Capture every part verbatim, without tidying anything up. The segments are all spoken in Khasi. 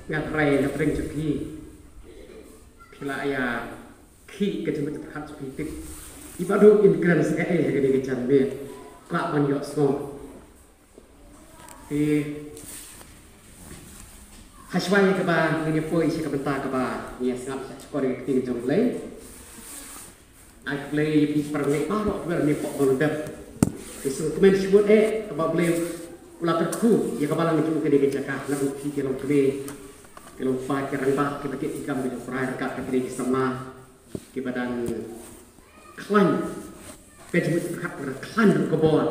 Nga trai na pdeng jong phi. Phi la ïa khih ka jingmut jingpyrkhat jong phi tip. I ba duk in kren sa kaei ha kane ka janmiet. Ka ban ïohsngew. Te ha shuwa ïa kaba ngin ïa poi sha ka bynta kaba ngin ïa sngap sha shkor ïa ka ktien jong U Blei. Ai Blei ïa phi para bangeit baroh kiba don hapoh Mawlai. Te sngewkmen shibun eh kaba U Blei u la kyrkhu ïa ka balang jong kane ka jaka, naduh phi ki longkmie, ki longpa, ki rangbah, kiba kit ki kam ki jong U Trai ryngkat ki kmie ki samla kiba dang khlaiñ ka jingmut jingpyrkhat, kiba dang khlaiñ ruh ka bor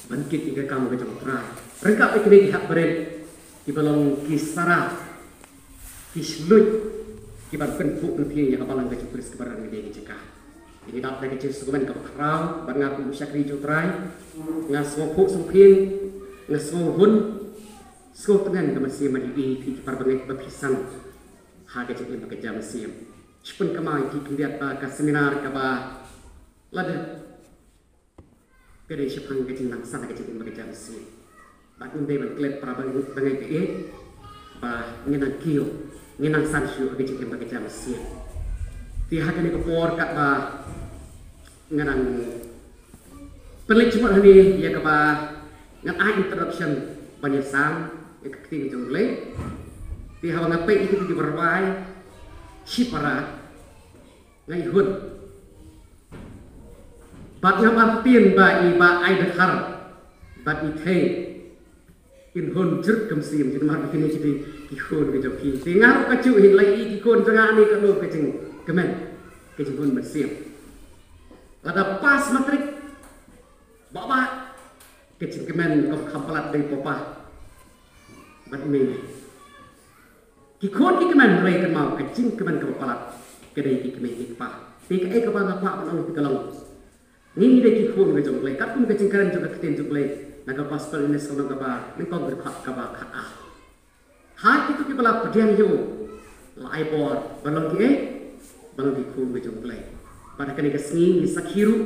ban kit ïa ka kam ka jong U Trai. Ryngkat ki kmie ki hap barit kiba long ki sara, ki shlur, kiban pynphuh pynphieng ïa ka balang ka jong U Khrist kaba rang ha kane ka jaka. Ngi dap da ka jingsngewkmen kaba khraw bad nga kum u shakri jong U Trai, nga sngewphuh sngewphieng, nga sngewhun, sngewtngen ka mynsiem ban ïohi ïa phi ki para bangeit ba phi san ha ka jingim bad ka jam mynsiem. Shu pynkynmaw ïa phi khyndiat ba ka seminar kaba la dep ka dei shaphang ka jingnang san ha ka jingim bad ka jam mynsiem. Bad ngim dei ban klet para bangeit, bangeit ba ïeit ba ngin nang kiew, ngin nang san shuh ha ka jingim bad ka jam mynsiem. Te ha kane ka por katba nga nang pynleit jingmut hangne ïa kaba ngan ai introduction ban ïasam ïa ka ktien jong U Blei. Te haba nga peit ïa kito kiba rwai shipara, nga ïohi hun. Bad nga martin ba i Bah Aidkhar bad i Thei kin hun jrut ka mynsiem, kin mar ba kine ki dei ki khun ka jong phi. Te nga ruh ka juh hi, la i ki khun jong nga ne ka long ka jingkmen, ka jinghun mynsiem. Lada pass matric, bah bah, ka jingkmen kaba kham palat dei papa bad mei. Ki khun ki kmen, hynrei kynmaw ka jingkmen kaba palat ka dei ki kmie ki kpa. Te kaei kaba nga kwah ban ong ïa phi ka long, ngi ngi dei ki khun ka jong U Blei. Katkum ka jingkren jong ka ktien jong U Blei na ka Gospel Ïoannis lynnong kaba nyngkong, dkhot kaba khat ar. Ha kito kiba la pdiang ïa u la ai bor ban long kiei? Ban long ki khun ka jong U Blei. Bad ha kane ka sngi ngi sakhi ruh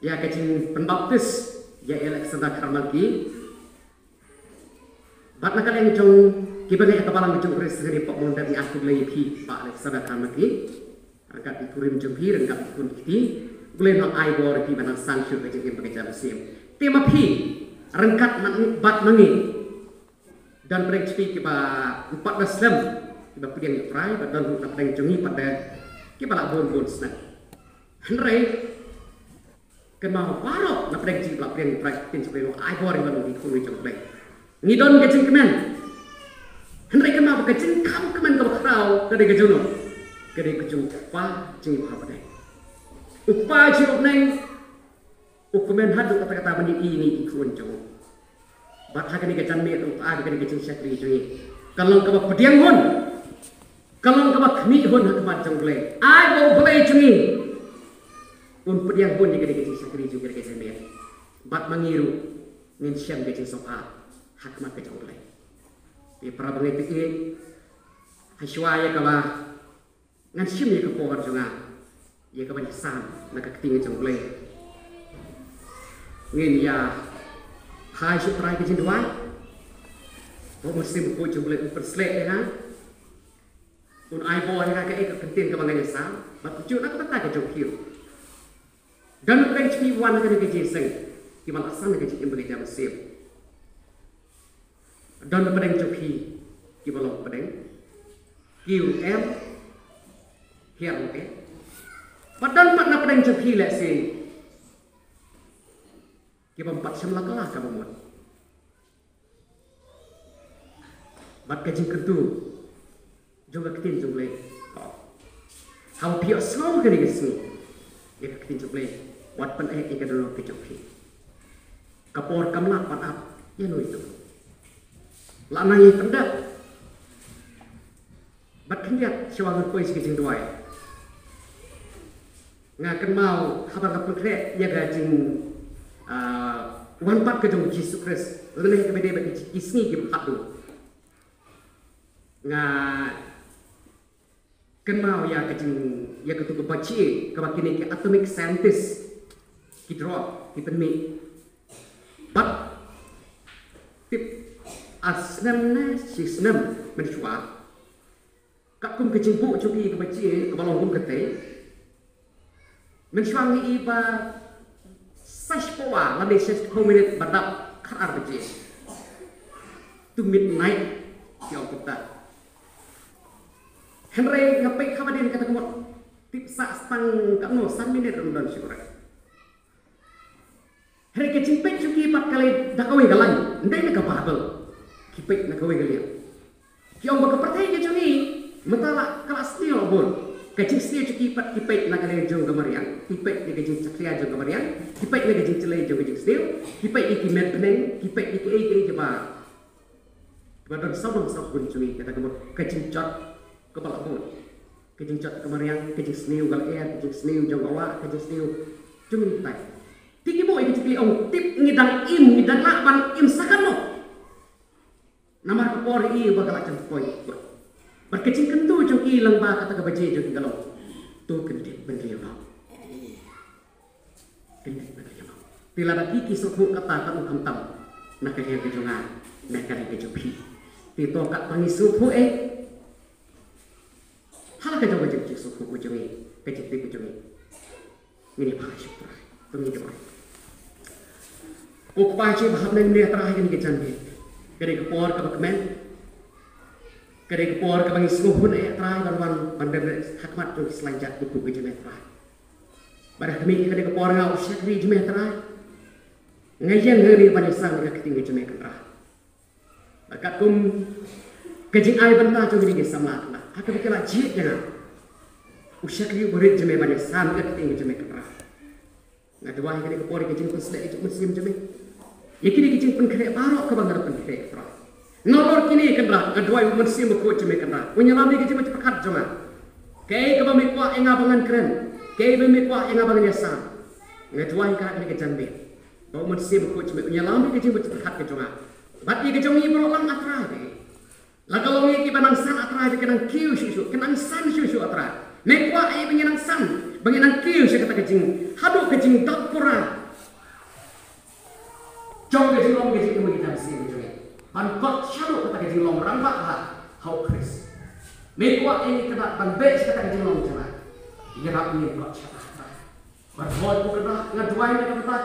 ïa ka jingpynbaptis ïa Alexander Kharmalki. Bad na ka liang jong kiba ngeit ïa ka balang jong U Khrist hangne hapoh Mawlai, ngi ai khublei ïa phi Bah Alexander Kharmalki, ryngkat ki kurim jong phi, ryngkat ki khun ki kti. U Blei un ai bor ïa phi ban nang san shuh ka jingim bad ka jam mynsiem. Te ma phi ryngkat bad ma ngi, don pdeng jong phi kiba ym pat da slem kiba pdiang ïa U Trai, bad don ruh na pdeng jong ngi pat de kiba la bun bun snem. Hynrei kynmaw baroh na pdeng jong ngi ba la pdiang ïa U Trai, ktien jong U Blei, ai bor ïa ngi ban long ki khun jong U Blei. Ngi don ka jingkmen. Hynrei kynmaw ba ka jingkmen kaba khraw ka dei ka jong u, ka dei ka jong u Kpa jong ngi uba ha bneng. U Kpa jong ngi uba ha bneng u kmen haduh katta katta ban ïohi ïa ngi ki khun jong u. Bad ha kane ka janmiet u ai kane ka jingshakri jong ngi, ka long kaba pdiang hun, ka long kaba khmih hun ha khmat jong U Blei. Ai ba U Blei jong ngi un pdiang hun ïa kane ka jingshakri jong ngi ha kane ka janmiet. Bad ma ngi ruh ngin shem ka jingsngewbha ha khmat ka jong U Blei. Te para bangeit, ha shuwa ïa kaba ngan shim ïa ka por jong nga ïa kaban ïasam na ka ktien jong U Blei, ngin ïa phai sha U Trai ka jingduwai. Ba u Mynsiem Bakhuid jong U Blei un pynsleh ïa nga, un ai bor ïa nga kaei ka kyntien kaba ngan ïasam, bad kumjuh na ka bynta ka jong phi ruh. Don na pdeng jong phi wan ha kane ka jingïaseng kiba la san ha ka jingim ba ka jam mynsiem. Don na pdeng jong phi kiba long pdeng, ki ruh em, hiar ruh em. Bad don pat na pdeng jong phi lehse kiba ym pat shym la kylla kaba mut. Bad ka jingkyntu jong ka ktien jong U Blei, haba phi ïohsngew kane ka sngi ïa ka ktien jong U Blei, wat pyneh ïa ka dohnud ka jong phi. Ka por kam lah ban ap ïano ïano. La nang ïa pyndep. Bad khyndiat shuwa ngan poi sha ka jingduwai, nga kynmaw haba nga pynkhreh ïa ka jing, ah, wan pat ka jong U Jisu Khrist lane kaba dei bad ki sngi kiba khatduh. Nga kynmaw ïa ka jing, ïa katu ka baje kaba kine ki atomic scientist ki drop, ki pynmih. Bad tip ar snem ne shi snem mynshuwa, katkum ka jingbuh jong ki ka baje kaba long kum katei, mynshuwa ngi i ba sa shiphew lane sa shiphew minit ba dap khatar baje, to midnight, ki ong kumta. Hynrei nga peit haba dien kata ka mut, tip sah sa tang katno, san minit ruh ym don shuh. Hynrei ka jingpeit jong ki pat ka leit da kawei ka lain, ym dei na ka Baibl. Ki peit na kawei ka liang. Ki ong ba ka pyrthei ka jong ngi mynta la ka la sniew bun. Ka jingsniew jong ki pat ki peit na ka liang jong ka mariang, ki peit na ka jingjakhlia jong ka mariang, ki peit na ka jingjakhlia jong ka jingsniew, ki peit ïa ki met bneng, ki peit ïa kiei kiei kiba, kiba don sawdong sawkun jong ngi, kata ka mut ka jingjot kaba la bun. Ka jingjot ka mariang, ka jingsniew ka lyer, ka jingsniew jong ka wah, ka jingsniew jong ngi pat. Te ki buh ïa ka jingkylli, ong, tip ngi dang im, ngi dang lah ban im sa katno? Namar ka por i ba ka la jan poi. Bad ka jingkyntu jong ki lyngba kata ka baje jong ki ka long, to kyndit bynriew noh. Kyndit bynriew noh. Te lada ki ki sngewthuh kata, katno khamtam na ka liang ka jong nga, na ka liang ka jong phi. Te to katba ngi sngewthuh eh, ha la ka jong ka jingsngewthuh ka jong ngi, ka jingtip ka jong ngi, ngin ïa phai sha U Trai. To ngin ïa duwai. Ko Kpa jong ngi ba ha bneng, mynta Trai, ha kane ka janmiet, ka dei ka por kaba kmen, ka dei ka por kaba ngi sngewhun eh Trai ban wan ban beh ha khmat jong ki slajat bakhuid ka jong me Trai. Bad ha kane ka dei ka por nga u shakri jong me Trai, nga ïeng hangne ban ïasam ïa ka ktien ka jong me Kynrad. Bad katkum ka jingai bynta jong kine ki samla Kynrad, ha kaba ki la jied ïa nga, u shakri uba rit jong me ban ïasam ïa ka ktien ka jong me Kynrad. Nga duwai ha kane ka por ïa ka jingpynshlur jong u Mynsiem jong me ïa kine ki jingpynkhreh baroh kaba nga la pynkhreh Trai. Nalor kine Kynrad, nga duwai u Mynsiem Bakhuid jong me Kynrad un ïalam ïa ka jingmut jingpyrkhat jong nga. Kaei kaba me kwah ïa nga ba ngan kren, kaei ba me kwah ïa nga ba ngan ïasam, nga duwai ha kane ka janmiet ba u Mynsiem Bakhuid jong me un ïalam ïa ka jingmut jingpyrkhat ka jong nga bad ïa ka jong ngi baroh lang A Trai. La ka long ïa kiba nang san A Trai, ba ki nang kiew shuh shuh, ki nang san shuh shuh A Trai. Me kwah ïa ba ngi nang san, ba ngi nang kiew sha kata ka jing, haduh ka jingdap pura jong ka jinglong ka jingim ka jam sien ka jong ngi, ban kot shaduh kata ka jinglong rangbah ha u Khrist. Me kwah ïa ngi Kynrad ban beh sha kata ka jinglong jong ngi. Ïarap ïa ngi, kot shaduh A Trai. Bad hooid ko Kynrad, nga duwai na ka bynta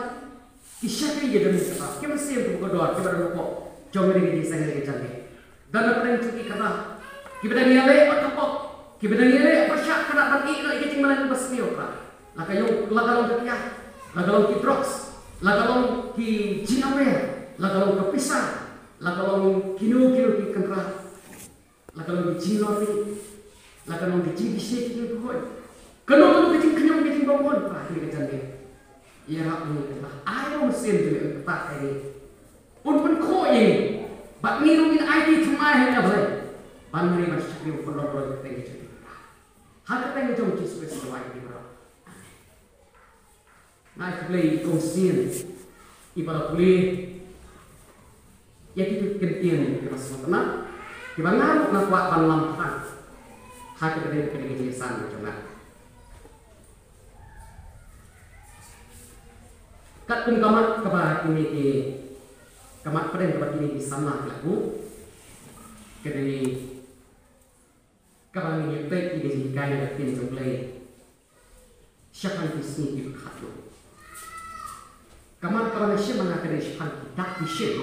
ki shakri ka jong me Kynrad, ki mynsiem kiba kordor kiba don hapoh jong kane ka jingïaseng kane ka janmiet. Don na pdeng jong ki Kynrad kiba dang ïaleh bad ka pop, kiba dang ïaleh pyrshah Kynrad ban ïeh noh ïa ka jingmlien kaba sniew Kynrad. La ka long, la ka long ka kiad, la ka long ki drugs, la ka long ki jingaware, la ka long ka pisa, la ka long kino kino ki Kynrad, la ka long ki jinglorni, la ka long ki jingkit ki jingkhuid, kano kano ka jingkhñium ka jingbymhun, Trai, ha kane ka janmiet. Ïarap ïa ngi Kynrad, ai ba u Mynsiem jong me un ktah ïa ngi, un pynkhuid ïa ngi, bad ngi ruh ngin aiti thymmai ha ïing ha Blei ban mane ban shakri ban pynlong briew ha ka kyrteng ka jong me Kynrad. Ha ka kyrteng ka jong u Jisu Khrist nga duwai ïa ngi baroh. Amen. Nga ai khublei ïa i kong Sien iba la pule ïa kito ki kyntien kiba sngewtynnat, kiba nga ruh nga kwah ban lam tang ha kane ka jingïasam jong nga. Katkum ka mat kaba kine ki, ka mat pdeng kaba kine ki samla ki la buh, Ka dei kaba ngin ïa peit ïa ka jinghikai na ka ktien jong U Blei shaphang ki sngi kiba khatduh. Ka mat kaba nga shim ma nga ka dei shaphang ki dak ki shin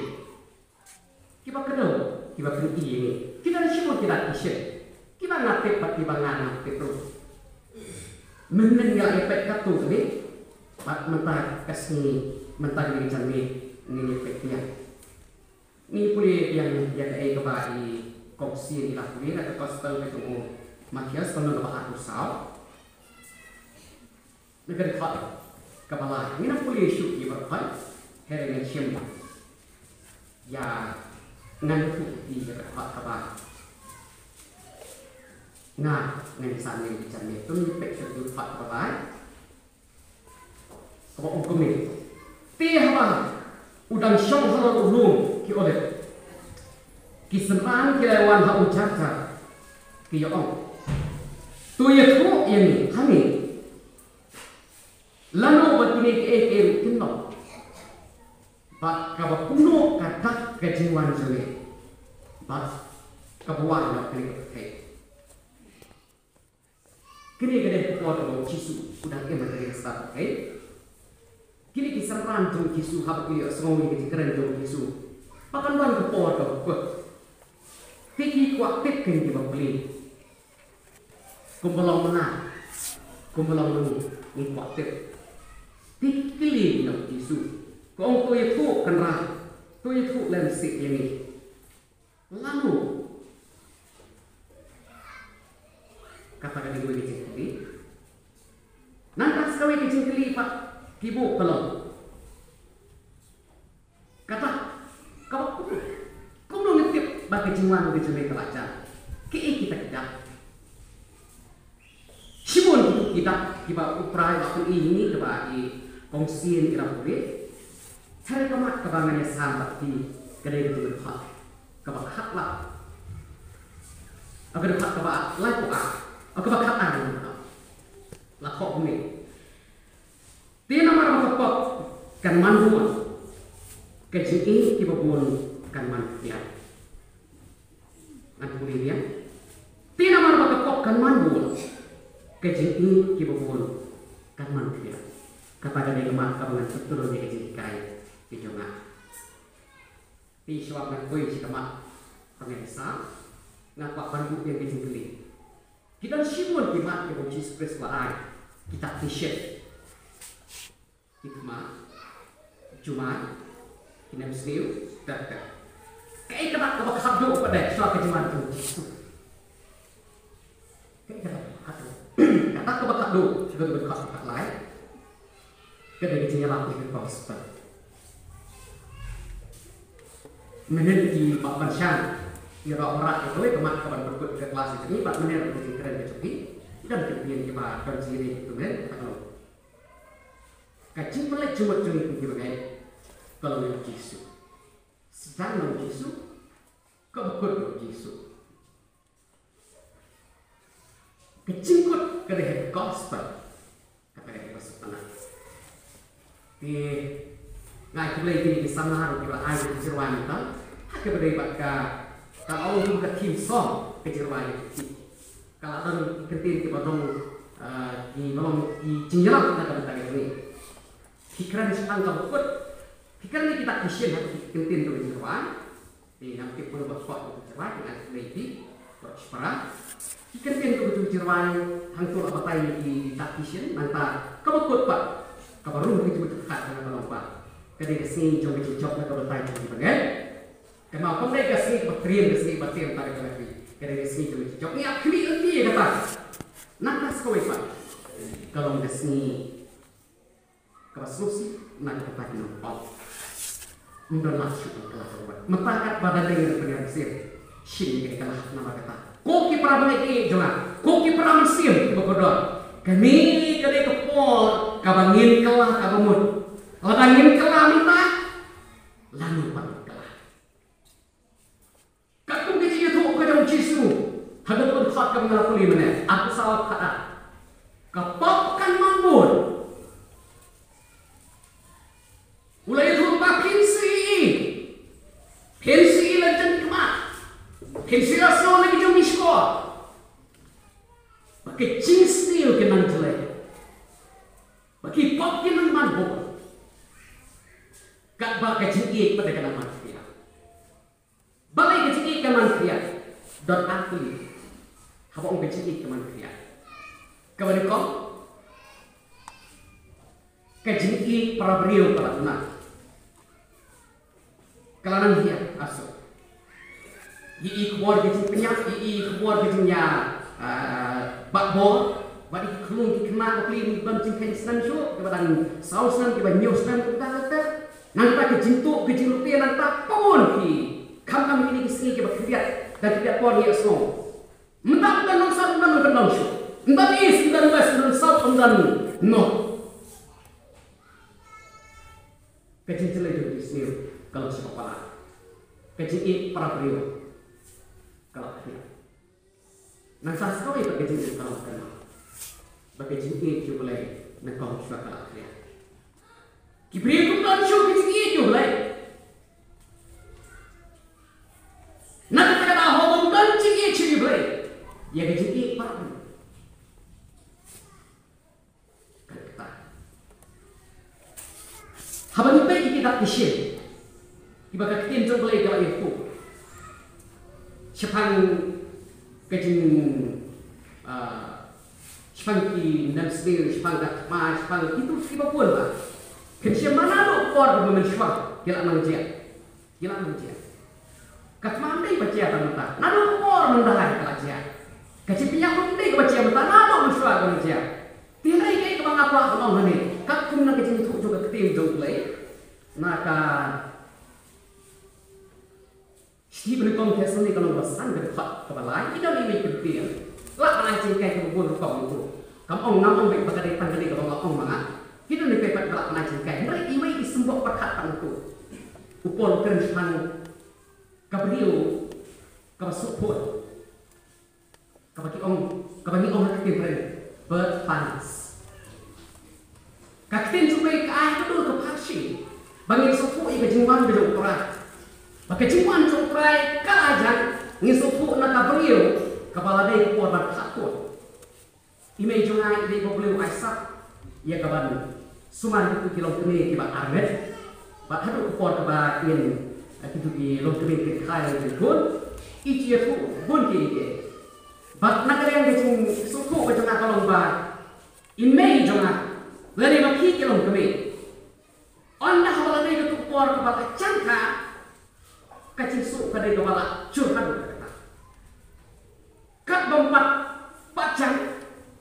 kiba kdew, kiba pyni ïa ngi. Ki don shibun ki dak ki shin kiba nga tip bad kiba nga ngam tip ruh. Mynhynnin nga la ïa peit katto katne, bad mynta ka sngi, mynta ka sngi ngin ïa peit ïa. Ngi pule biang ïa kaei kaba i Kong Sien i la pule na ka Gospel ka jong u Mathaios, lynnong kaba arphew saw, na ka dkhot kaba lai. Ngin ïa pule shuh ïa baroh khoit, hynrei ngan shim ïa, ngan ïathuh ïa ka dkhot kaba nga, ngan sa, ngan ïa peit shuh ïa ka dkhot kaba lai. Kaba ong kumne: Te haba u dang shong halor u lum ki Olib, ki synran ki la wan ha u jar jar, ki ïa ong: To ïathuh ïa ngi hangne, lano ba kine kiei kiei ruh kin long, bad kaba kumno ka dak ka jingwan jong ngi, bad kaba wan na kane ka pyrthei. Kine ka dei ka por kaba u Jisu u dang im ha ka ri Nasaret, okay? Kine ki synran jong u Jisu haba ki ïohsngew ïa ka jingkren jong u Jisu, ba kan don ka por kaba kut. Te ki kwah tip, kine kiba plie. Kumba long mynta, kumba long mynne, ngi kwah tip. Te ki kylli na u Jisu, ki ong: To ïathuh Kynrad, to ïathuh lem seh ïa ngi, lano? Kata ka dei kawei ka jingkylli. Nangta sa kawei ka jingkylli pat ki buh ka long: Kata, kaba kumno, kumno ngin tip ba ka jingwan ka jong U Blei ka la jan? Kiei kita ki dak? Shibun kita ki dak kiba u Trai u la pyni ïa ngi, kiba i Kong Sien i la pule. Hynrei ka mat kaba ngan ïa sam bad phi ka dei ka dkhot kaba khatlai, ka dkhot kaba laiphew ar, kaba khatar. La thoh kumne: Te namar ba ka pop kan man bun, ka jingïeit kiba bun kan man khia. Ngan pule biang. Te namar ba ka pop kan man bun, ka jingïeit kiba bun kan man khia. Kata ka dei ka mat kaba ngan pyntrei ïa ka jinghikai ka jong nga. Te shuwa ngan poi sha ka mat ba ngan ïa sam, nga kwah ban buh biang ka jingkylli. Ki don shibun ki mat kiba u Jisu Khrist u la ai, ki dak ki shin, ki khmat, jumai, ki nemsniew, ter ter. Kaei ka dak kaba khatduh pat de shuwa ka jingwan jong u Jisu? Kaei ka dak kaba khatduh? Ka dak kaba khatduh, shuwa ka dak kaba khatlai, ka dei ka jingïarap ïa ka gospel. Mynhynnin ki bah ban shang, ngi ïoh wanrah ïa kawei ka mat kaban pynkut ka klas ïa ngi, bad mynhynnin ka jingkren ka jong ki, ki don ki ktien kiba don jingïadei kito mynhynnin, kata ka long: Ka jingpynleit jingmut jong ngi kum ki bangeit ka long ïa u Jisu. Sdang na u Jisu, kaba kut na u Jisu. Ka jingkut ka dei ha ka gospel. Kata ka dei kaba sngewtynnat. Te nga ai khublei ïa kine ki samla ruh kiba la ai ïa ka jingrwai mynta. Ha kaba dei bad ka, ka la long kum ka theme song ka jingrwai ïa ki. Ka la don ki kyntien kiba don, eh, kiba long ki jingïarap na ka bynta ka jong ngi. Phi kren shaphang kaba kut. Phi kren ïa kita ki shin ha ki kyntien jong ka jingrwai. Te ngam tip kumno ba thoh ïa ka jingrwai, te ngan kylli ïa phi baroh shipara. Ki kyntien jong ka jingrwai hangto la batai ïa ki dak ki shin, nangta kaba kut pat, kaba rung ha ka jingmut jingpyrkhat jong nga ka long ba ka dei ka sngi jong ka jingjop na ka bynta jong ki bangeit. Kynmaw, kam dei ka sngi ba triem, ka sngi ba triem tang ka sngi, ka dei ka sngi jong ka jingjop. Ngi ap khmih lynti ïa kata. Nangta sa kawei pat ka long ka sngi kaba sngewsih na ka bynta ki nongpop. Ym don lad shuh ban kylla ka ruwet. Mynta katba da leng na ka bynta ka mynsiem, sngewsih ban kylla namar kata. Ko ki para bangeit jong nga, ko ki para mynsiem kiba kordor, kane ka dei ka por kaba ngin kylla kaba mut. Lada ngin kylla mynta, lano pat ngin kylla? Katkum ka jingïathuh ka jong u Jisu ha ka dkhot kaba nga la pule mynne, arphew saw, kata ka pop kan man bun. U la ïathuh ba phin sa ïohi, phin sa ïohi la jingkhmat, Ïa shu ïohsngew na ki jong ngi shkor ba ka jingsniew ka nang jlei, ba ki pop ki nang man bun, katba ka jingïeit pat ka nang man khriat. Balei ka jingïeit ka man khriat? Don ar tylli haba ong ka jingïeit ka man khriat. Kaba nyngkong, ka jingïeit para briew ka la duna, ka la nang hiar, arsu. Ïa i khubor ka jingpynïap, ïa i khubor ka jingïa, ah, bat bor, bad i ki khyllung ki khynnah bapli, ban jingkheiñ snem shuh, kiba dang saw snem, kiba hynñiew snem, kiba dang ter. Nangta ka jingtuh, ka jingrwai, nangta pabun ki. Khamtam kine ki sngi kiba khyndiat, da khyndiat por ngi ïohsngew. Mynta, mynta nongsan, mynta nongkyndong shuh. Mynta east, mynta west, mynta south, mynta north. Ka jingjlei jong ki sniew ka long sha kaba palat. Ka jingïeit para briew ka la khriat. Nangta sa kawei pat ka jingïeit ka long kynmaw ba ka jingïeit jong U Blei nyngkong shuwa ka la khriat. Ki briew kum don shuh ka jingïeit jong U Blei. Na kata ka daw haba ym don jingïeit jong U Blei, ïa ka jingïeit para briew. Kata. Haba ngi peit ïa ki dak ki shin, kiba ka ktien jong U Blei ka la ïathuh shaphang ka jing, ah, shaphang ki nemsniew, shaphang ka thma, shaphang kito kiba bun ba. Phin shem ba naduh ka por kaba mynshuwa ki la nang jia. Ki la nang jia. Ka thma ym dei ba jia tang mynta, naduh ka por myndai ka la jia. Ka jingpynïap ym dei ba jia mynta, naduh mynshuwa ka la jia. Te hynrei kaei kaba nga kwah ban ong hangne, katkum na ka jingïathuh jong ka ktien jong U Blei, na ka shithi ba nyngkong Thessaloni ka lynnong ba san, ka dkhot kaba lai, ki don iwei ki ktien, lah ban ai jinghikai kaba bun rukom rukom. Kam ong, ngam ong beit ba ka dei tang kane kaba nga ong ma nga. Ki don iwei pat ba lah ban ai jinghikai, hynrei iwei i symboh pyrkhat tang tu. U Paul u kren shaphang ka briew kaba suk phut, kaba ki ong, kaba ngi ong ha ka ktien Phareng, birth pangs. Ka ktien jong U Blei ka ai haduh ka pharshi ba ngin sngewthuh ïa ka jingwan ka jong U Trai. Ba ka jingwan jong U Trai ka la jan, ngin sngewthuh na ka briew kaba la dei ka por ban khatkhut. I mei jong nga i dei ba U Blei u ai sap ïa ka ban sumar ïa kito ki longkmie kiba armet. Bad haduh ka por kaba in, eh, kito ki longkmie kin kha ïa ki khun, i ju ïathuh bun kiei kiei. Bad na ka liang ka jingsngewthuh ka jong nga ka long ba i mei jong nga lane ma phi ki longkmie, ynda haba la dei kato ka por kaba la jan kha, ka jingsuk ka dei kaba la jur haduh katta. Katba ym pat, pat jan,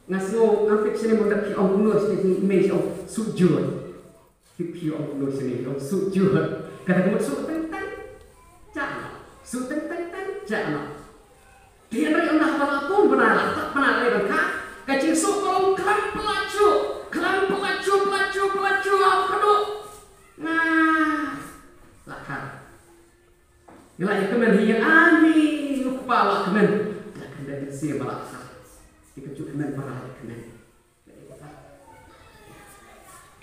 nga sngew, ngam tip shane mynta phi ong kumno, shane i mei i ong suk jur. Tip phi ong kumno shane i ong suk jur. Kata ka mut suk teng teng. Jah noh. Suk teng teng teng. Jah noh. Te hynrei ynda haba la pun bnai, la dap bnai, la dei ban kha, ka jingsuk ka long khlem pynlait shuh, khlem pynlait shuh, pynlait shuh, pynlait shuh, haduh nga la kha. Nga la ïakmen hi ïa, ani u kpa la kmen. La kmen da ka siem ba la kha. Te ka ju kmen ba la ïakmen.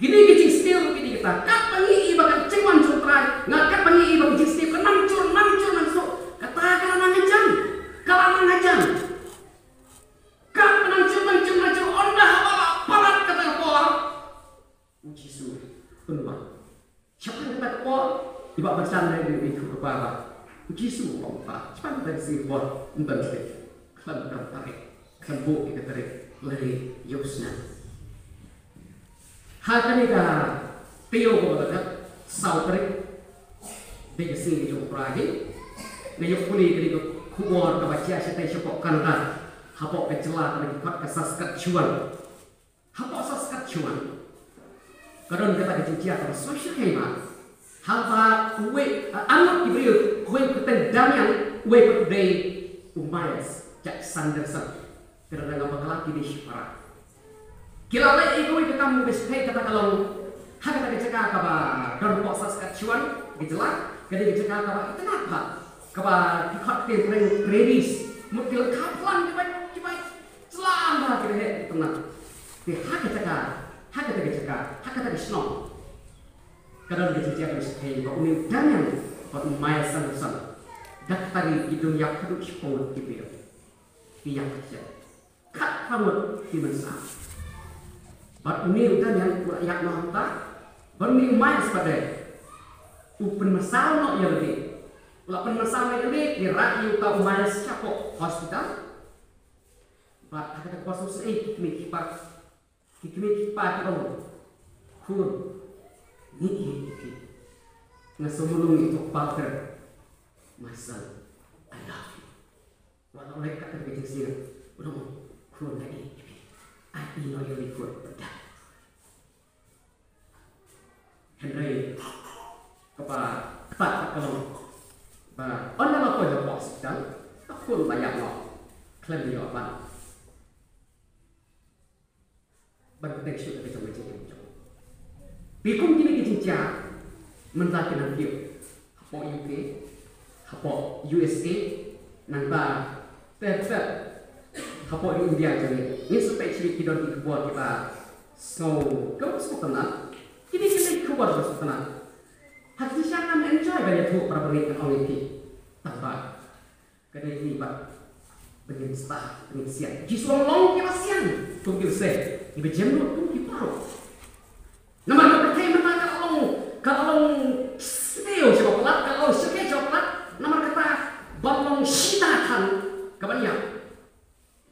Kine ki jingsniew, kine kita. Katba ngi ïohi ba ka jingwan jong U Trai, nga, katba ngi ïohi ba ka jingsniew ka nang jur, nang jur, nang suk, kata ka la nang hajan. Ka la nang hajan. Katba nang jur, nang jur, nang jur, ynda haba la palat kata ka por, U Jisu un wan. Shaphang kata ka por, i Bah Batsan ne i Bah Batsan, u Jisu u ong ba shaphang kata ka sngi ka por, ym don tarik, khlem don tarik, khlem buh ïa ka tarik lane ïa u snem. Ha kane ka taïew kaba la dep, saw tarik, dei ka sngi ka jong U Trai hi. Nga ïoh pule kane ka khubor kaba jia shatei shapoh Canada, hapoh ka jylla kaba ki khot ka Saskatchewan. Hapoh Saskatchewan ka don kata ka jingjia kaba sngewsih hi ba, haba uwei, eh, arngut ki briew, uwei u kyrteng Damian, uwei pat u dei u Miles Jack Sanderson. Ka dang dang bakla ki dei shipara. Ki la leh ïa kawei ka kam kaba sngewsih, kata ka long ha kata ka jaka kaba don hapoh Saskatchewan, ka jylla, ka dei ka jaka kaba itynnad bha, kaba ki khot ktien Phareng prairies. Mut ki lyngkha phlang kiba, kiba jlan bha, kiba heh itynnad. Te ha ka jaka, ha kata ka jaka, ha kata ka shnong, ka don ka jingjia kaba sngewsih ba une u Damian bad u Miles Sanderson, Dak tari ki dung ïap haduh shiphew ngut ki briew. Ki ïap ka jia. Khatphra ngut ki mynsaw. Bad une u Daniel u la ïap noh hangta. Bad une u Myers pat de u pynmynsaw noh ïa lade. U la pynmynsaw noh ïa lade, ki rat ïa uta u Myers shapoh hospital. Bad ha kata ka por sngewsih ki kmie ki kpa, ki kmie ki kpa ki ong, khun, ngi ïeit ïa phi. Nga sngewmlung ïa u Father Marcel, I love you. Wat la leh kat ka jingsngew, u ong, khun, nga ïeit ïa phi. Ai ïa noh ïa u khun. Hynrei kaba ktah ka long ba ynda la poi ha hospital, ka khun la ïap noh khlem da ïoh ban, ban pynbeit shuh ïa ka jong ka jingim jong u. Te kum kine ki jingjia mynta ki nang tip hapoh U K, hapoh U S A, nangta ter ter hapoh India jong ngi. Ngin sa peit shuh ki don ki khubor kiba sngew, kiba sngewtynnat. Kine ki dei ki khubor kiba sngewtynnat. Ha ki sha ngam enjoy ban ïathuh para bangeit, ngan ong ïa phi. Tangba ka dei kaba ngin stad, ngin sian. Jisu u ong long kiba sian kum kiba seh, kiba jemnud kum ki paruk. Namar ka pyrthei mynta ka la long, ka la long sniew sha ba palat, ka la long shyrkhei sha ba palat. Namar kata ban long shida than kaban ïap.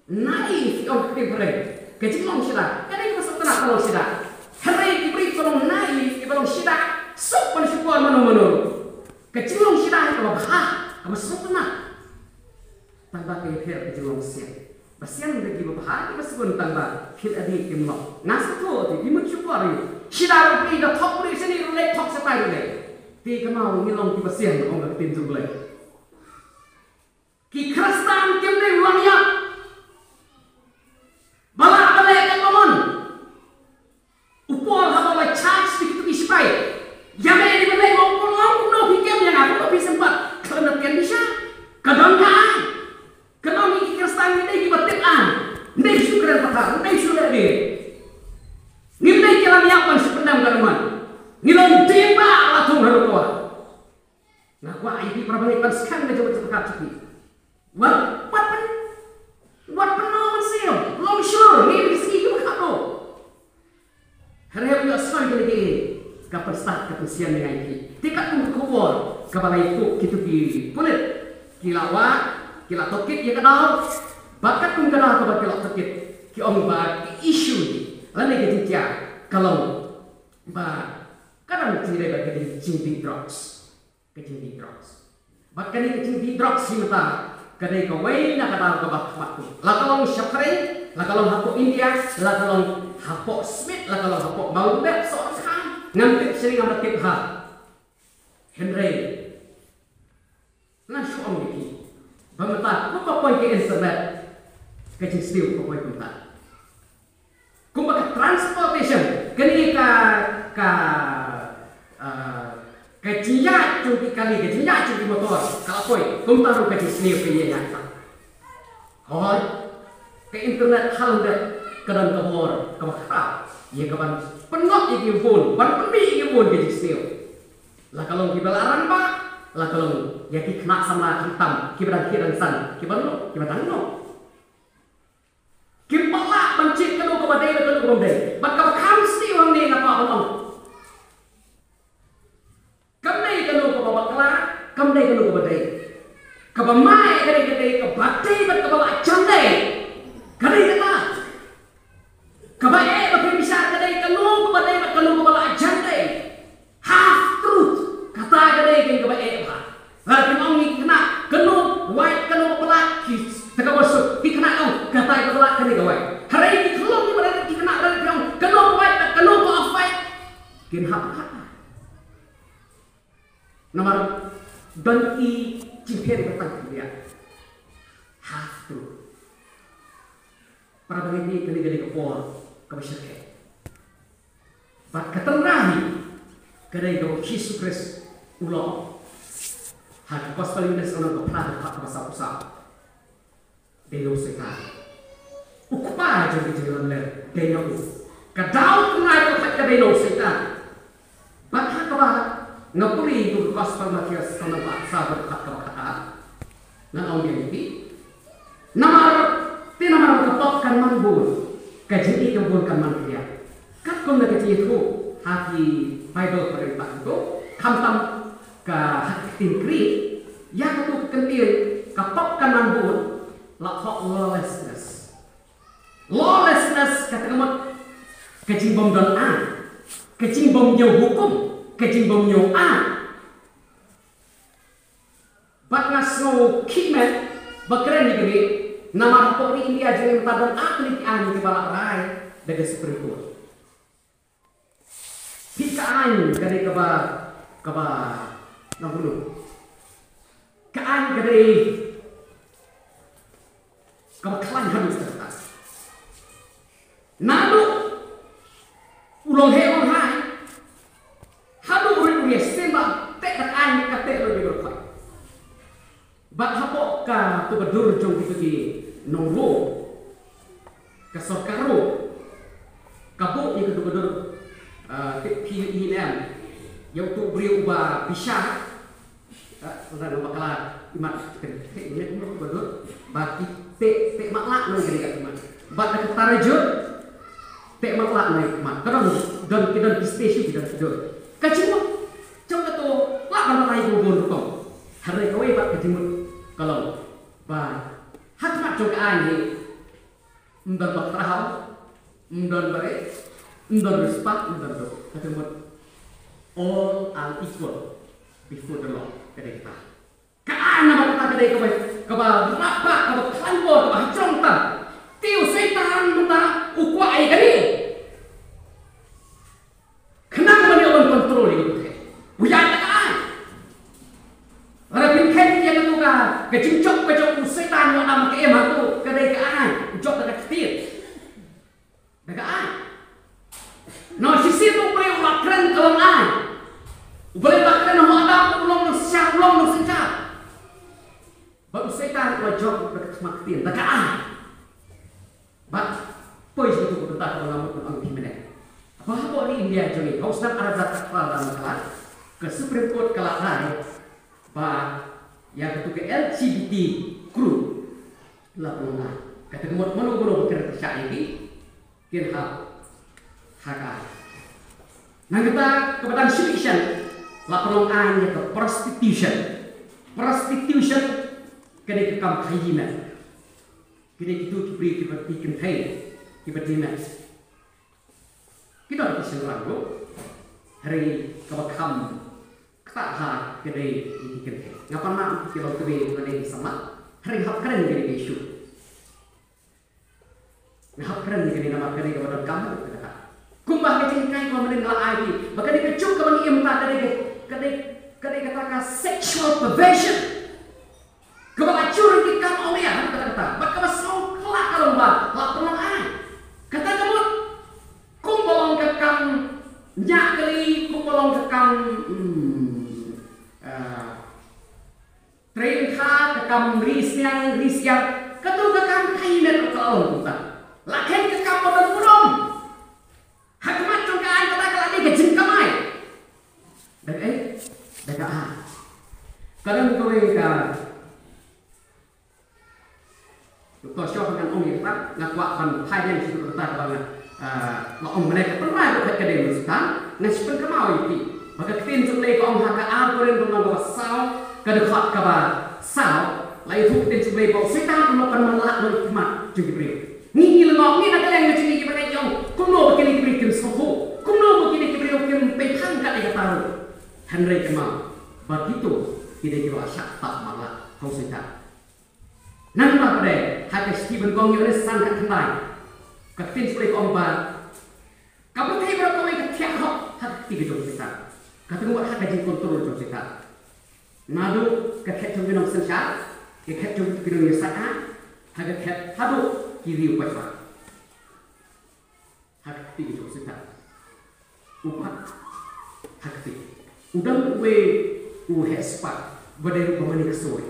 Naive, ong ka ktien phareng, ka jinglong shida. Ka dei kaba sngewtynnat ban long shida. Hynrei ki briew kiba long naive, kiba long shida, suk ban shu poi mano mano. Ka jinglong shida hi kaba bha, kaba sngewtynnat. Tangba ka ïapher ka jinglong sian. Ba sian da kiba bha, kiba sngewtynnat, tangba khie lade kim long. Nga sngewthuh te ki mut shu por ïa u. Shida ruh phi da thok ruh shane ruh leh, thok shatai ruh leh. Te kumno ngin long kiba sian, ong ka ktien jong U Blei. Ki Khristan kim dei u long ïap ba lah ban leh katba mon. U Paul haba u la charge ïa kito ki sipai, ïa me dei ban leh, u Paul u ong kumno phi kem ïa nga, kumno phi sngewbha, khlem da kem phi sha. Ka don ka aiñ. Ka don, ngi ki Khristan ngi dei kiba tip aiñ. Ngim dei shu kren pathar, ngim dei shu leh dei. Ngim dei ki long ïap ban shu pyndem ka dohnud. Ngi long dei ba la thung haduh ka wah. Nga kwah ïa phi para bangeit ban skhem na jong ka jingpyrkhat jong phi. Wat, wat pyn, wat pynlong mynsiem, long sure, ngi dei ki sngi kiba khadduh. Hynrei haba ïohsngew ïa kine ki, ka pynstad, ka pynsian ïa ngi. Te katkum ka khubor kaba la ïathuh, kito ki pulit ki la wad, ki la tohkit ïa ka daw. Bad katkum ka daw kaba ki la tohkit, ki ong ba ka issue hi, lane ka jingjia ka long ba ka dang jingdei bad ka jingdih drugs. Ka jingdih drugs. Bad kane ka jingdih drugs hi mynta ka dei kawei na ka daw kaba khmat kum. La ka long shaphrang, la ka long hapoh India, la ka long hapoh Smit, la ka long hapoh Mawlyngbek, Sohryngkham, ngam tip sha, ngam tip ha. Hynrei ngan shu ong ïa phi ba mynta kumba poi ka internet, ka jingsniew ka poi kumta. Kumba ka transportation, kane ka, ka, ah, ka jingïaid jong ki kali, ka jingïaid jong ki motor, ka la poi, kumta ruh ka jingsniew ka ïaid ïaid. Hooid, ka internet ha lyndet ka don ka bor kaba khraw ïa kaban pynngop ïa ki bun, ban pynmih ïa ki bun ka jingsniew. La ka long kiba la rangbah, la ka long ïa ki khynnah samla khamtam, kiba dang khie dang san, kiba noh, kiba dang noh. Kim pat lah ban jied kano kaba dei bad kano kaba ym dei. Bad kaba kham sniew hangne nga kwah ban ong, kam dei kano kaba bakla, kam dei kano kaba dei. Kaba mai ka dei, ka dei kaba dei bad kaba la jan dei. Ka dei kata. Kaba eh ba phi bishar ka dei kano kaba dei bad kano kaba la jan dei. Half truth, kata ka dei kaba eh bha. Lada phi ong ïa ki khynnah kano wait kano ba palat, ki, te kaba suk, ki khynnah ong kata ka palat, kane ka wait. Hynrei ki khyllung kiba rit, ki khynnah rit, phi ong kano ka wait, kano ka off wait, kin hap hap. Namar don i jingpher ba tang ki ïa. Half truth. Para bangeit, kane ka dei ka por kaba shyrkhei. Bad ka tynrai hi ka dei kaba u Jisu Khrist u la ong ha ka Gospel Yohanes, ka lynnong kaba phra, dkhot kaba sawphew saw. Dei na u Soitan. U kpa jong ka jinglamler dei na u. Ka daw tynrai kaba khat ka dei na u Soitan. Bad ha kaba nga pule ïa ka Gospel Mathaios, ka lynnong kaba arphew saw, dkhot kaba khat. Ngan ong biang ïa phi. Namar, te namar ka pop kan man bun, ka jingïeit ka bun kan man khlieh. Katkum na ka jingïathuh ha ki Bible phareng pat to, khamtam ka ha ka ktien Greek, ïa katu ka kyntien, ka pop kan man bun, la thoh lawlessness. Lawlessness kata ka mut ka jingbym don aiñ, ka jingbym ñiew hukum, ka jingbym ñiew aiñ. Bad nga sngewkhih met ba kren ïa kane, namar hapoh ri India jong ngi mynta don ar tylli ki aiñ kiba la rai da ka Supreme Court. Phi, ka aiñ ka dei kaba, kaba, nang bunuh. Ka aiñ ka dei kaba khlaiñ haduh katta. Naduh u long heh long hai, haduh u rit u ïaseng ba teh da ka aiñ, ka teh lut ïa u khwai. Bad hapoh katu ka dur jong kitu ki nong ro, ka sorkar ruh ka buh ïa katu ka dur, ah, tip phi ïohi ne em ïa utu u briew uba bishar, ah, ynda nga bakla imat, ka teh ïa katu ka dur ba ki teh, teh matlah noh ïa ka imat. Bad da ka tarajut teh matlah noh ïa ka imat. Ka don, don ki, don ki station, ki don ki dur. Ka jingmut jong katu lah ban batai ïa ka bun rukom. Hynrei kawei pat ka jingmut ka long ba ha khmat jong ka aiñ hi ym don ba khraw, ym don ba rit, ym don riewspah, ym don duk. Kata ka mut all are equal before the law. Ka dei kata. Ka aiñ namar kata ka dei kaba, kaba rap bha, kaba khlaiñ bor, kaba hajrong tam. Te u Soitan mynta u kwah ïa kane. Khnang ban ïoh ban control ïa ka pyrthei, u ïaid da ka aiñ. Lada phin khet ïa katu ka, ka jingjop ka jong u Soitan u Adam ka Im ha katu, ka dei ka aiñ, u jop da ka ktien. Da ka aiñ. Namar shisien u Blei u la kren ka long aiñ. U Blei u la kren ha u Adam, u long nongsynshar, u long nongsynshar. Bad u Soitan u la jop da ka thma ktien, da ka aiñ. Bad poi sha katu ka bynta kaba nga mut ban ong ïa phi mynne. Ba hapoh ri India jong ngi, ha u snem ar hajar khatphra, ka Supreme Court ka la rai ba ïa katu ka L G B T crew la pynlong aiñ. Kata ka mut mano mano ba kren pyrshah ïa ki, kin hap ha ka aiñ. Nangta kaba dang shisien la pynlong aiñ ïa ka prostitution. Prostitution ka dei ka kam khaii met. Ki dei kitu ki briew kiba die kynthei, kiba die met. Ki don ki shynrang ruh, hynrei kaba kham ktah ha ka dei ki kynthei. Nga pan map ki long kawei na ki samla, hynrei hap kren ïa kane ka issue. Nga hap kren ïa kane namar kane kaba donkam ruh kata. Kumba ka jinghikai kaba mynnin nga la ai ïa phi ba kane ka juk kaba ngi im mynta ka dei ka, ka dei, ka dei kata ka sexual perversion. Kaba la jur ïa ki kam awria ha kata kata. Bad kaba sngewkhlaiñ ka long ba la pynlong aiñ. Kata ka mut kumba long ka kam ñiah kali, kumba long ka kam, hmm, ah, trei lyngkha, ka kam ri sniang ri syiar, katu ka kam khaii met ruh ka la long kumta. La khein ka kam ba don burom. Ha khmat jong ka aiñ kata ka la dei ka jingkamai. Da kaei? Da ka aiñ. Ka don kawei ka, to shuwa ba ngan ong ïa kata, nga kwah ban phai biang sha kata kaba nga, ah, la ong mynne, ka pynrai ruh ka dei mynstad. Nga shu pynkynmaw ïa phi ba ka ktien jong U Blei ka ong ha ka ar Korinth lynnong kaba saw, ka dkhot kaba saw, la ïathuh ka ktien jong U Blei ba u Soitan u la pynmatlah noh ïa ki khmat jong ki briew. Ngi, ngi lyngngoh, ngi na ka liang ka jong ngi, ngi ba ngeit ïa u, kumno ba kine ki briew kin sngewthuh, kumno ba kine ki briew kin pynthang kat ïa kata ruh. Hynrei kynmaw ba kito ki dei kiba la shah tap matlah ha u Soitan. Nangta pat de ha ka Shithi Banyngkong, ïa une san khatkhyndai, ka ktien U Blei ka ong ba ka pyrthei baroh kawei ka thiah hok ha ka kti ka jong u Soitan. Kata ka mut ha ka jingkontrol jong u Soitan. Naduh ka khet jong ki nongsynshar, ka khet jong ki nongïasaid aiñ, ha ka khet haduh ki riew paidbah. Ha ka kti ka jong u Soitan. U pat ha ka kti. U dang uwei u heh spah ba dei ruh ba mane ka soi.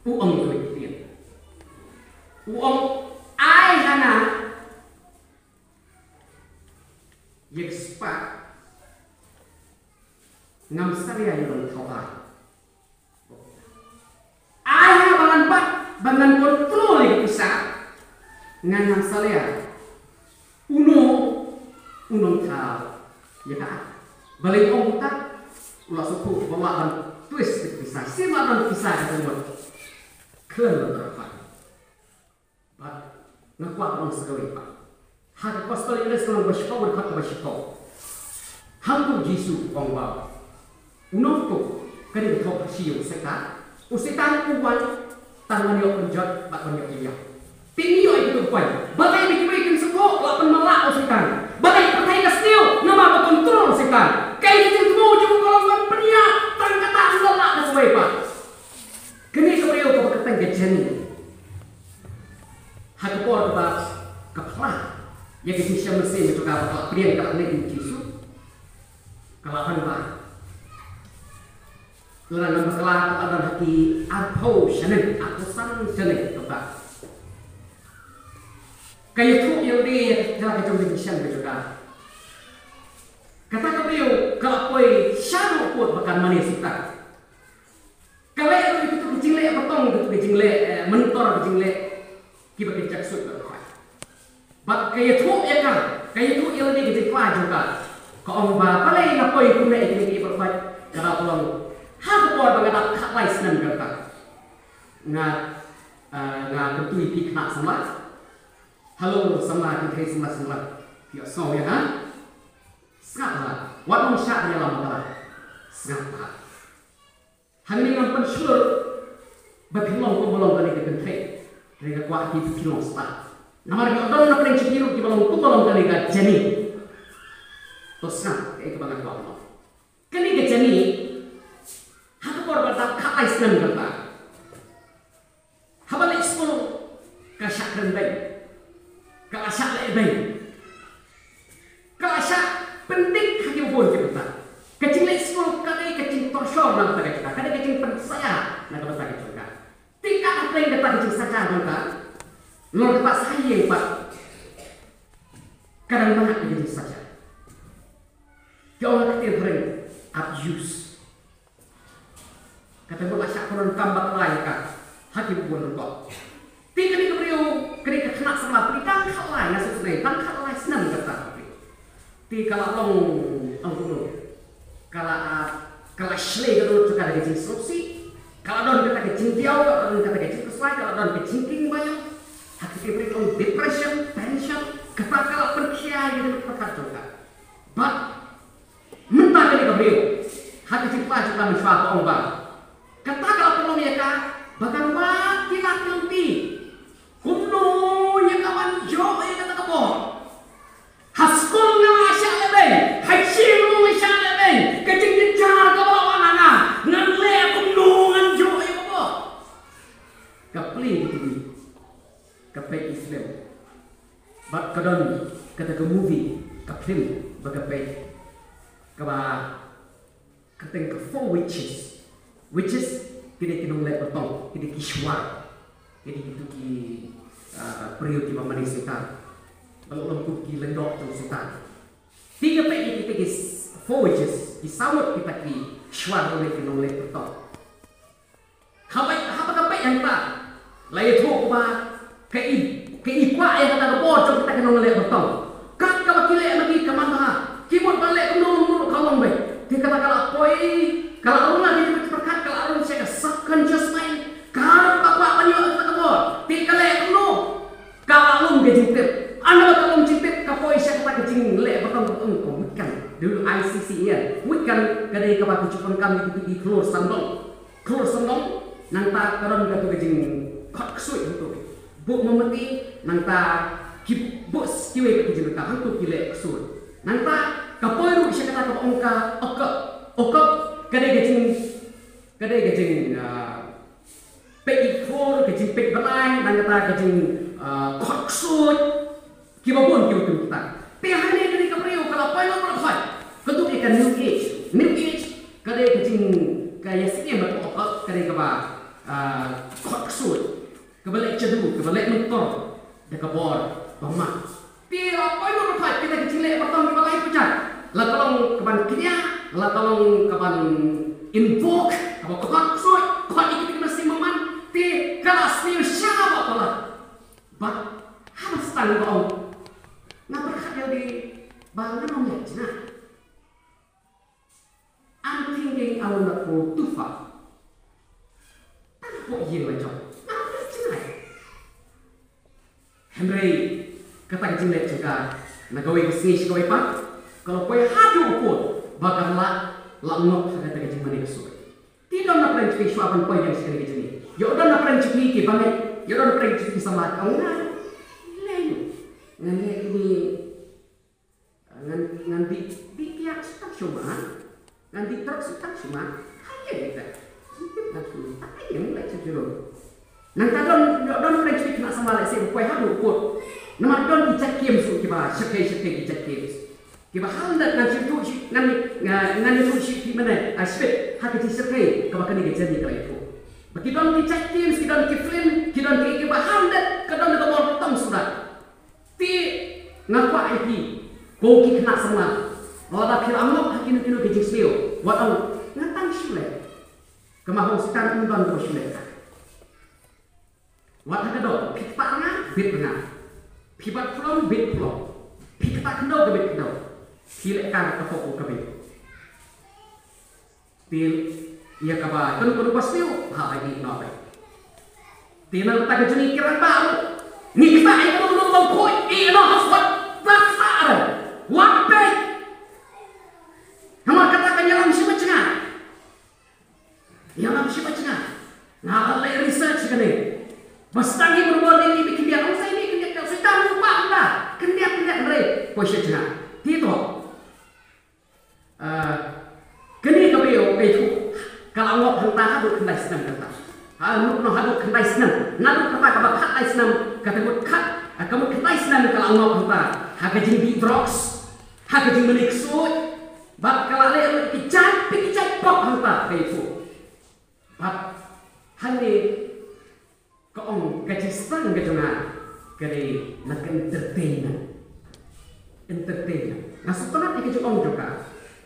U ong ïa ka ktien. U ong, ai ha nga ïa ka spah, ngam salia ïa long thaw ai. Ai ha Ngan control ïa ka pisa, ngan nang salia. Uno, uno thaw ïa ka. Balei ong uta? U la sngewthuh ba lah ban twist ïa ka pisa. Shi lah ban pisa ka jingmut. Khlem ban thaw. Bad nga kwah ban ong sa kawei pat. Ha ka Gospel Ïoannis lynnong ba shiphew, dkhot ba shiphew. Hangtu u Jisu u ong ba u nongtuh ka dei ka thok ha shi ïa u Soitan. U Soitan u wan tang ban ïoh pynjot bad ban ïoh pynïap. Te ngi ïoh ïa kito ki point. Balei ba kiwei kin sngewthuh la pynmala u Soitan? Balei pyrthei ka sniew namar ba control u Soitan? Kaei ka jingthmu jong u ka long ban pynïap tang kata, ym lah da kawei pat. Kane ka briew kaba kyrteng ka Jenny, ha ka por kaba ka phla ïa ka jingshem mynsiem jong ka ba ka la pdiang, ka la leit ïa u Jisu, ka la ban ba, lada ngam bakla ka la don ha ki arphew shaneng, arphew san shaneng, kata. Ka ïathuh ïa lade ïa la ka jong ka jingshem ka jong ka. Kata ka briew ka la poi shaduh kut ba kan mane shisha. Ka leh ruh ïa kito ki jingleh batong, kito ki jingleh, eh, myntor ki jingleh kiba ki jaksuid baroh. Bad ka ïathuh ïa ka, ka ïathuh ïa lade ka jingkwah jong ka. Ka ong ba balei nga poi kumne ïa kine ki baroh. Ka dei ba long ha ka por ba nga dap khatlai snem kata. Nga, eh, nga kyntu ïa phi khynnah samla. Hello samla, ki thei samla, samla. Ïohsngew ïa nga. Sngap bha. Wat nym shah ïalam bakla. Sngap bha. Hangne ngam pynshlur ba phin long kumba long kane ka kynthei. Hynrei nga kwah ba phin long stad. Namar ki don na pdeng jong phi ruh kiba long kumba long kane ka Jenny. To sngap kaei kaba nga kwah ban ong. Kane ka Jenny, ha ka por ba dap khatlai snem kata, haba leit skul ka shah kren beiñ, ka la shah leh beiñ, ka la shah pyndik ha kiba bun ki bynta. Ka jingleit skul ka dei ka jingtorture na ka bynta ka jong ka, ka dei ka jingpynsaja na ka bynta ka jong ka. Te ka hapdeng kata ka jingsaja jong ka, nalor kata sa ïing pat ka dang mad ïa ka jingsaja. Ki ong ha ka ktien phareng, abuse. Kata ka la shah pyndonkam bakla ïa ka ha kiba bun ruh. Te kane ka briew, kane ka khynnah samla phi, tang khatlai, nga sngewsynei, tang khatlai snem kata ka briew. Te ka la long, ong kumno, ka la, ah, ka la shlei ka dohnud jong ka da ka jingsngewsih, ka la don kata ka jingdiaw, ka la don kata ka jingpyrshlur, ka la don ka jingkieng baïong. Ha ka ktien phareng ka ong depression, tension, kata ka la pynkhia ïa ka jingpyrkhat jong ka. Bad mynta kane ka briew, ha ka jingpyrkhat jong ka mynshwa ka ong ba kata ka la pynlong ïa ka ba kan wad ki lad ki lynti. Kumno ïa ka ban ïoh ïa kata ka bor? Ha skul nga la shah leh beiñ, ha shnong nga la shah leh beiñ, ka jingjynjar kaba la wan ha nga, ngan leh kumno ngan ïoh ïa ka bor? Ka plie ka T V, ka peit ïa ki film. Bad ka don kata ka movie, ka film ba ka peit, kaba kyrteng ka Four Witches. Witches ki dei ki nongleh batong, ki dei ki shwar, ki dei kito ki, ah, briew kiba mane Soitan, ba long kum ki lyngdoh jong Soitan. Te ka peit ïa kita ki s-, Four Witches, ki saw ngut kita ki shwar, ki nongleh batong. Haba, haba ka peit hangta, la ïathuh ba ka i, ka i kwah ïa kata ka bor jong kita ki nongleh batong. Kat kaba ki leh ma ki ka man bha, ki mut ban leh kumno kumno ruh ka long beit. Te kata ka la poi, ka la rung ha ka jingpyrkhat, ka la rung sha ka subconscious mind. Ka ruh ka kwah ban ïoh ïa kata ka bor. Te ka leh kumno? Ka la lum ka jingtip. Haba ka lum jingtip, ka poi sha kata ka jingleh batong, ka ong ka weekend. W I C C E N. Weekend ka dei kaba ki ju pyndonkam ïa kito ki khlur sandong. Khlur sandong, nangta ka don kato ka jingkhot ksuid hangto. Buh mombati, nangta ki buh kiwei pat ki jingdonkam, hangto ki leh ksuid. Nangta ka poi ruh sha kata kaba ong ka okap. Okap ka dei ka jing, ka dei ka jing, ah, peit i khlur, ka jingpeit bnai, nangta ka jing, ah, khot ksuid. Kiba bun kiba kum kita. Te hangne kane ka briew ka la poi noh baroh khoit. Ka dei ka New Age. New Age ka dei ka jing, ka ïa sngewthuh ba ka dei kaba, ah, khot ksuid, kaba leh jadu, kaba leh myntor da ka bor ba mad. Te la poi noh baroh khoit kita ki jingleh batong kiba lai pyrshah. La ka long kaban kñia, la ka long kaban invoke, kaba khot ksuid, khot ïa kita ki mynsiem bymman. Te Ka la sniew sha ba palat. Bad haba stang ba ong, nga pyrkhat ïa lade ba ngam ïa jngai. I'm thinking I will not go too far. Tang hapoh ïing la jong, ngam ïa jngai. Hynrei kata ka jingleh jong ka na kawei ka sngi sha kawei pat, ka la poi haduh u pud ba ka la, la ngop ha kata ka jingmane ksuid. Te don na pdeng jong phi shuwa ban poi biang sha kane ka jingim. Ïoh don na pdeng jong phi kiba ngeit, ïoh don na pdeng jong phi samla, ong nga leh, nga leh kine, ngan, ngan dih, dih piak shu tang shu ma, ngan dih drok shu tang shu ma. Haei ïa kita? Ngan shu, haei ïa, ngan leh shu jurong. Nangta don, don na pdeng jong phi khynnah samla lehse ba poi haduh u pud. Namar don ki jait games ruh kiba shyrkhei shyrkhei, ki jait games. Kiba hynda ngan shu tuh shi, ngan, nga, ngan shu shi ki mane, a spit, ha ka jingshyrkhei kaba kane ka jingim ka la ïathuh. Ba ki don ki jait games, ki don ki film, ki don ki, kiba hynda ka don ka bor tang suda. Te nga kwah ïa phi, ko ki khynnah samla, lada phi la ngop ha kino kino ki jingsniew, wat ong nga tang shu leh. Ka ma hong Soitan um don kaba shu leh. Wat ha ka doh, phi ktah rnga, bit rnga. Phi bat phlom, bit phlom. Phi ktah khyndew, ka bit khyndew. Phi leh ka, ka pok, ka bit. Te ïa kaba kano kano ba sniew, ha, ba ïeh noh beit. Te na kata ka jong ngi ki rangbah ruh, ngi ktah ïa kano kano ba khuid, ïeh noh, wat, wat ktah ruh. Wat beit. Namar kata kan ïalam shi bajngai. Ïalam shi bajngai. Nga la leh research kane. Ba sdang hi bor bor ïa ki khyndiat, ong sa ïa ki khyndiat, ka Soitan u kwah ynda khyndiat, khyndiat hynrei poi sha jngai. Te to. Ah, kane kaba ïoh ka ïathuh, ka la ngop hangta haduh khyndai snem kata. Ha, naduh, naduh haduh khyndai snem. Naduh kata kaba khatlai snem, kata mut khat, ah, ka mut khyndai snem ka la ngop hangta. Ha ka jingdih drugs, ha ka jingmane ksuid, bad ka la leh ruh ki jait, ki jait pop hangta, ka ïathuh. Bad hangne ka ong ka jingsdang ka jong nga ka dei na ka entertainment. Entertainment. Nga sngewtynnat ïa ka jingong jong ka.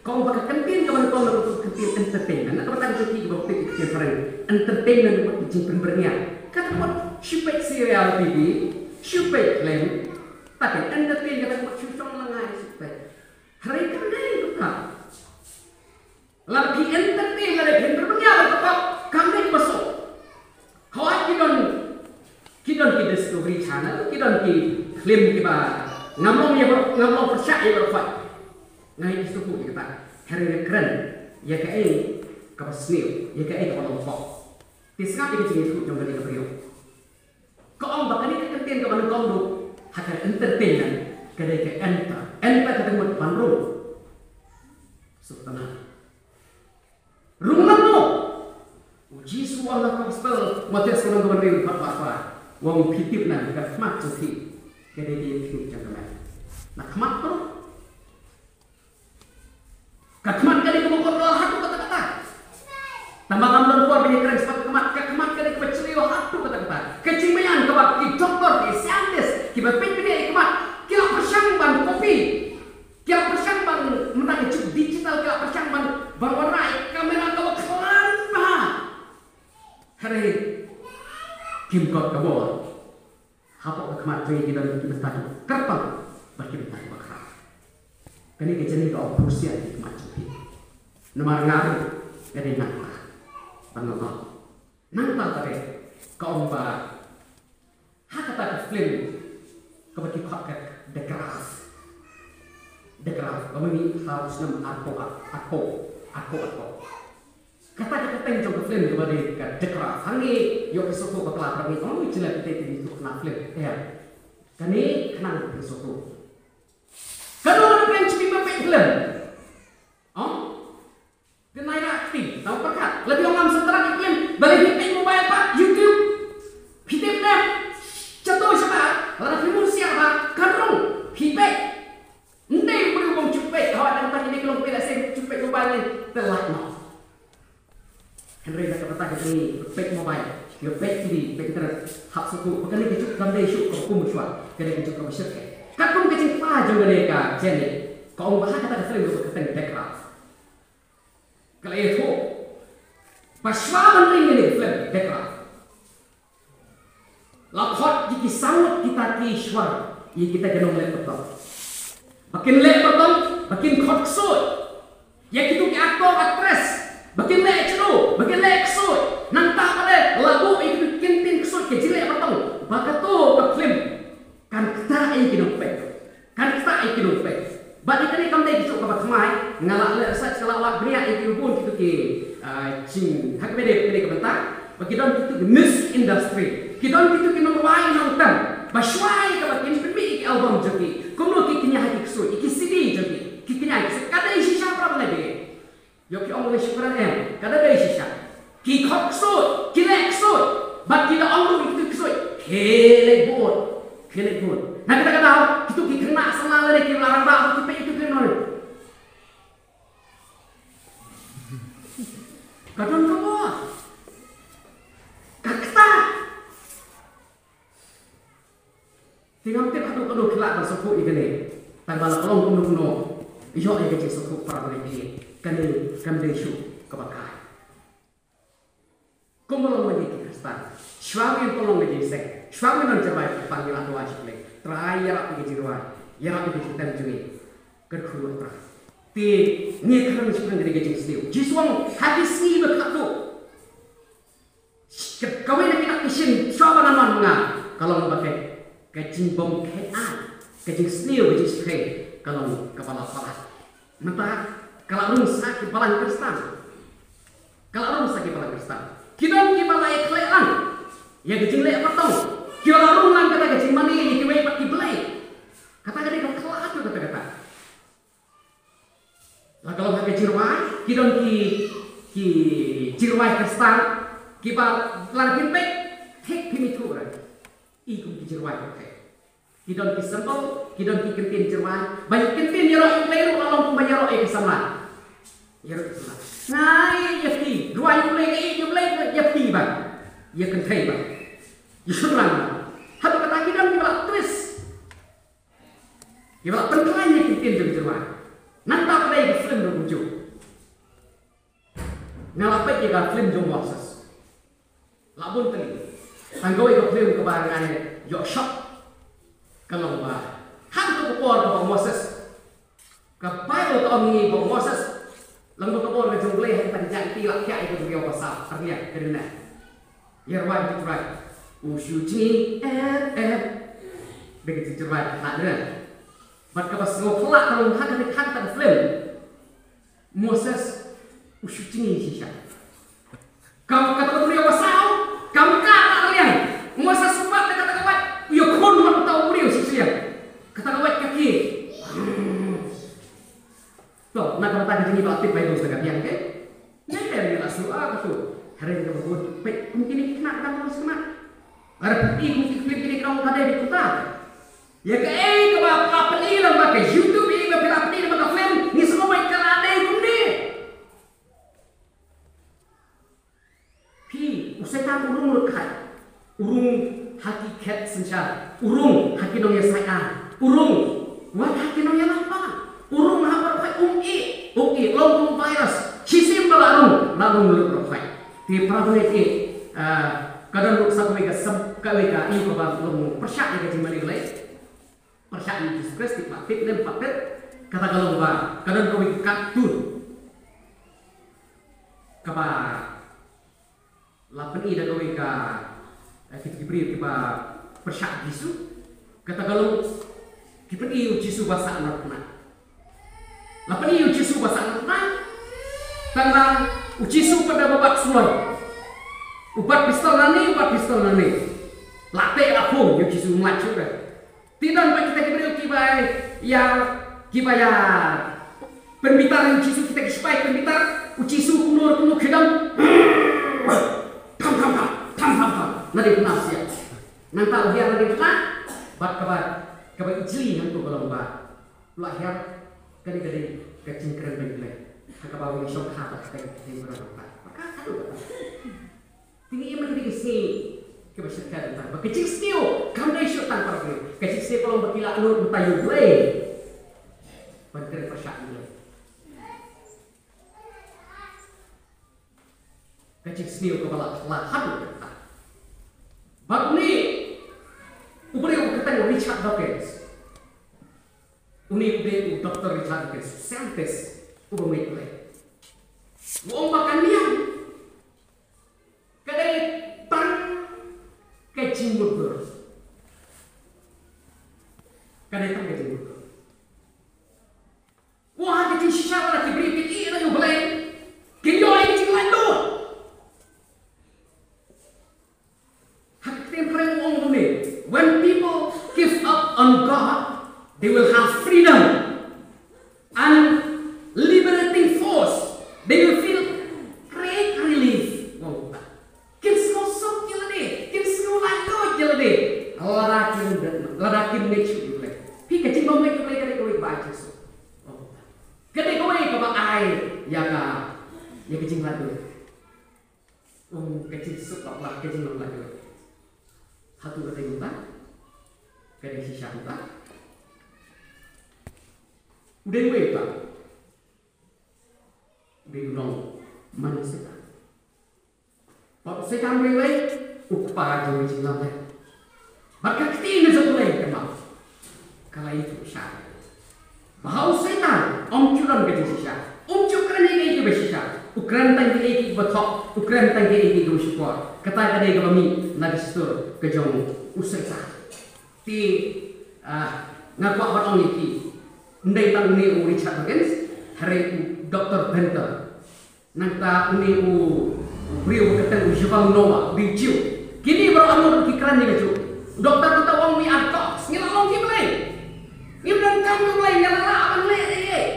Ka ong ba ka kyntien kaba nyngkong na ka kyntien entertainment. Na ka bynta ka jong ki kiba tip ïa ka ktien phareng, entertainment ka mut ka jingpynbyrngia. Kata ka mut shu peit serial T V, shu peit film. Te ka entertain kata ka mut shu shong lyngngai shu peit. Hynrei kam dei ruh ka. Lada phi entertain, lada phi pynbyrngia bad ka pop, kam dei ba suk. Hooid ki don, ki don ki Discovery Channel, ki don ki film kiba ngam long ïa baroh, ngam long pyrshah ïa baroh khoit. Nga ïeit sngewthuh ïa kata. Hynrei nga kren ïa kaei kaba sniew, ïa kaei kaba long pop. Te sngap ïa ka jingïathuh jong kane ka briew. Ka ong ba kane ka kyntien kaba nyngkong ruh ha ka entertainment ka dei ka enter. Enter ka dei mut ban rung. Sngewtynnat. Rung lano? U Jisu u ong ha ka gospel Mathaios ka lynnong kaba hynriew dkhot ba arphew, u ong phi tip ne em, ka khmat jong phi ka dei ka ïingkhlieh jong ka met. Na khmat ruh. Ka khmat ka dei kaba kordor haduh katta katta. Tangba ngam don por ban ïakren shaphang ka khmat, ka khmat ka dei kaba shlei haduh katta katta. Ka jingmaïan kaba ki doktor, ki scientist, kiba peit bniah ïa ka khmat, ki la pyrshang ban copy. Ki la pyrshang ban, mynta ka juk digital, ki la pyrshang ban, ban wanrah ïa ka kamera kaba khlaiñ bha. Hynrei kim kot ka bor. Hapoh ka khmat jong ngi ki don ki bynta kiba kyrpang bad ki bynta kiba khraw. Kane ka jingïaid ka ong pyrshah ïa ki khmat jong phi. Namar nga ruh nga dei nangta. Ban nga ong nangta, ka dei ka ong ba ha kata ka film kaba ki khot ka The Craft. The Craft kaba mih ha u snem arphew, arphew, arphew, arphew. Kata ka kyrteng jong ka film kaba dei ka The Craft. Hangne ïoh phi sngewthuh bakla, para ngi ong, ïa, jingla phi te phi sngewthuh na film. Em. Kane khnang phi sngewthuh. Kano kano phi ïa phi ba peit film? Ong? Dei na ïa phi, tang pyrkhat. Lada ong ngam sngewtynnat ïa film, balei phi peit mobile pat, YouTube? Phi tip ne em? Chato shabar, lada phi mut siar ba, kan rung, phi peit. Ym dei u briew bym ju peit, hooid, nangta kine ki long peit lehse ju peit mobile ne, te lait noh. Hynrei na ka bynta ka jong ngi, peit mobile, ïa peit T V, peit internet, hap sngewthuh ba kane ka juk kam dei shuh kaba kum shuwa, ka dei ka juk kaba shyrkhei. Katkum ka jingpla jong kane ka Jenny, ka ong ba ha kata ka film ka kyrteng The Craft. Ka la ïathuh ba shuwa ban ring kane ka film The Craft, La khot ïa ki saw ngut kita ki shuwa, ïa kita ki nongleh pyrtong. Ba kin leh pyrtong, ba kin khot ksuid. Ïa kito ki actor, actress, ba kin leh jong, ba kin leh ksuid. Nangta pat la buh ïa kito ki kyntien ksuid, ki jingleh pyrtong. Ba kato ka film kan ktah ïa ki nongpeit. Kan ktah ïa ki nongpeit. Bad ïa kane kam dei ka jong kaba thymmai, nga la leh research, nga la wad bniah ïa ki bun kito ki, ah, jing, ha kaba dei, kaba dei ka bynta. Ba ki don kito ki mischievous, ki don kito ki nongrwai nongtem. Ba shuwa ïa kaba kin pynmih ïa ki album jong ki, kumno ki kñia ha ki ksuid, ïa ki C D jong ki, ki kñia ha ki ksuid. Ka dei shisha para bangeit. Ïoh ki ong lei shu kren em, ka dei shisha. Ki khot ksuid, ki leh ksuid. Bad ki da ong ruh ïa kito ki ksuid, khie leit bud, khie leit bud. Na kata ka daw, kito ki khynnah samla lane ki rangbah, ki peit ïa kito ki nongrim. Ka don ka bor. Ka ktah. Te ngam tip haduh katno ki lah ban sngewthuh ïa kane. Tang ba la ka long kumno kumno, ïoh ïa ka jingsngewthuh para bangeit, kane kam dei shuh kaba kai. Kumba long ma ngi ki Khristan, shuwa ba ngin pynlong ka jingseng, shuwa ba ngin don jingrwai, pang ngi la duwai sha U Blei: Trai, ïarap ïa ka jingrwai, ïarap ïa ka jingtem jong ngi. Kyrkhu ïa U Trai. Te ngi kren shaphang kane ka jingsniew. Jisu u ong ha ki sngi ba khatduh. Ka, kawei na ki dak ki shin, shuwa ba ngan wan ma nga, ka long ba ka, ka jingbymkheit aiñ, ka jingsniew, ka jingshakri, ka long kaba la palat. Mynta ka la rung sa ki balang Khristan. Ka la rung sa ki balang Khristan. Ki don kiba la ïakhleh lang ïa ka jingleh pyrtong. Ki la rung lang kata ka jingmane ïa kiwei pat ki blei. Kata ka dei kaba khlad, kata kata. La ka long ha ka jingrwai, ki don ki, ki jingrwai Khristan kiba lada phi peit thik phim ithuh re. I kum ki jingrwai phi peit. Ki don ki symbol, ki don ki kyntien jingrwai. Ba ki kyntien ïaroh ïa U Blei ruh la long kumba ïaroh ïa ki samla. Ïaroh ïa ki samla. Nga ïeit ïa phi, rwai ïa U Blei, nga ïeit ïa U Blei, ïa phi ba, ïa kynthei ba, ïa shynrang ba. Haduh kata ki don kiba la twist. Ïa ba la pynkhlaiñ ïa ki ktien jong ki jingrwai. Nangta pat ïa ka film jong kumjuh. Nga la peit ïa ka film jong Moses. La bun tylli. Tang kawei ka film kaba nga ïoh shock. Ka long ba ha kato ka por kaba u Moses, ka Baibl ka ong ïa ngi ba u Moses, lyngba ka bor ka jong U Blei, ha kata ka jaka ki la khiah ïa ka briew ba saw, arngiang, ka duna. Ïa rwai ki jingrwai. U shu jngi eh eh. Da ki jingrwai na duna. Bad kaba sngewphylla ka long ha kata, ha kata ka film, Moses u shu jngi shisha. Ka, kata ka briew ba saw kam kah na liang. Moses u bat da kata ka wait, u ïakhun bad uta u briew shisha. Kata ka wait ka kie. To, na ka bynta ka jingïohi ba la tip Baibl sa ka biang, ke? Ne em, ngi la shu ah ka tu. Hynrei kaba bun peit kum kine ki khynnah ka dang long sngewmat. Lada phi ïohi kum ki khynnah kine ki dang ka dei kumta. Ïa kaei kaba phi la pyni lyngba ka YouTube, ïa kaba phi la pyni lyngba ka film, ngi sngewbha ka la dei kumne. Phi, u Soitan u rung lut khat. U rung ha ki khet synshar. U rung ha ki nongïasaid aiñ. U rung wat ha ki nongïalam bad. U rung ha baroh khoit, um ih, um ih, long kum virus. Shisien ba la rung, la rung lut baroh khoit. Te para bangeit, ah, ka don ruh sa kawei ka sem, kawei ka ïa kaba long pyrshah ïa ka jingmane U Blei. Pyrshah ïa u Jisu Khrist, te pat tip ne em pat tip. Kata ka long ba ka don kawei ka katun kaba la pyni da kawei ka, eh, kito ki briew kiba pyrshah Jisu. Kata ka long ki pyni u Jisu ba sah na khynnah. La pyni u Jisu ba sah na khynnah. Tang ba u Jisu pat da ba bat suloi. U bat pistol nangne, u bat pistol nangne. La teh la phung ïa u Jisu, um lait shuh re. Te don pat kita ki briew kiba ïa, kiba ïa pynbitar ïa u Jisu, kita ki sipai pynbitar, u Jisu kumno kumno khie dang. Tham tham tham, tham tham tham. Na dei kumno sia. Nangta u hiar na dei kumno. Bad kaba, kaba ijli hangto ka long ba u la hiar, ka dei, ka dei ka jingkren beiñ Blei. Ha kaba u ïashong kha bad ka dei ka dei kumno. Ka, ka, ka. Te ngi im ha kine ki sngi kiba shyrkhei mynta ba ka jingsniew kam dei shuh tang para briew. Ka jingsniew ka long ba ki la nud mynta ïa U Blei ban kren pyrshah ïa U Blei. Ka jingsniew kaba la, la haduh kata. Bad une Doctor Richard Dawkins, scientist uba mih Blei, u ong ba ka niam ka dei tang ka jingmutdur. Ka dei tang ka jingmutdur. Wan ha ka jingshisha lada ki briew kin ïeh ïa U Blei, kin ïoh ïa ka jinglaitluid. Ha ka ktien phareng u ong kumne, when people give up on God, they will have freedom and liberating force. They will feel great relief. Ong kumta. Kin sngew suk ïa lade, kin sngew laitluid ïa lade. Lada kin, lada kin ngeit shuh ïa U Blei. Phi, ka jingbym ngeit ïa U Blei ka dei kawei ba ai jingsuk. Ka dei kawei kaba ai ïa ka, ïa ka jinglaitluid. Um, ka jingsuk bad ka jinglong laitluid. Hato ka dei kumta? Ka dei shisha kumta? U dei uwei uta. U dei u nongman u Soitan. Bad u Soitan uwei uwei u kpa jong ka jinglamler. Bad ka ktien ka jong U Blei kynmaw, ka la ïathuh shai ba ha u Soitan ym ju don ka jingshisha. Um ju kren ïa kiei kiei kiba shisha. U kren tang kiei kiei kiba thok, u kren tang kiei kiei kiba shukor. Kata ka dei kaba mih na ka shitur ka jong u Soitan. Te, ah, nga kwah ban ong ïa phi, ym dei tang une u Richard Dawkins, hynrei u Doktor Bender. Nangta une u, u briew ba kyrteng u Yuval Noah, u dei u Jiw. Kine baroh arngut ki kren ïa kajuh. U doktor kata u ong, we are gods. Ngi la long ki blei. Ngim donkam ki blei, ngi la lah ban leh ei ei.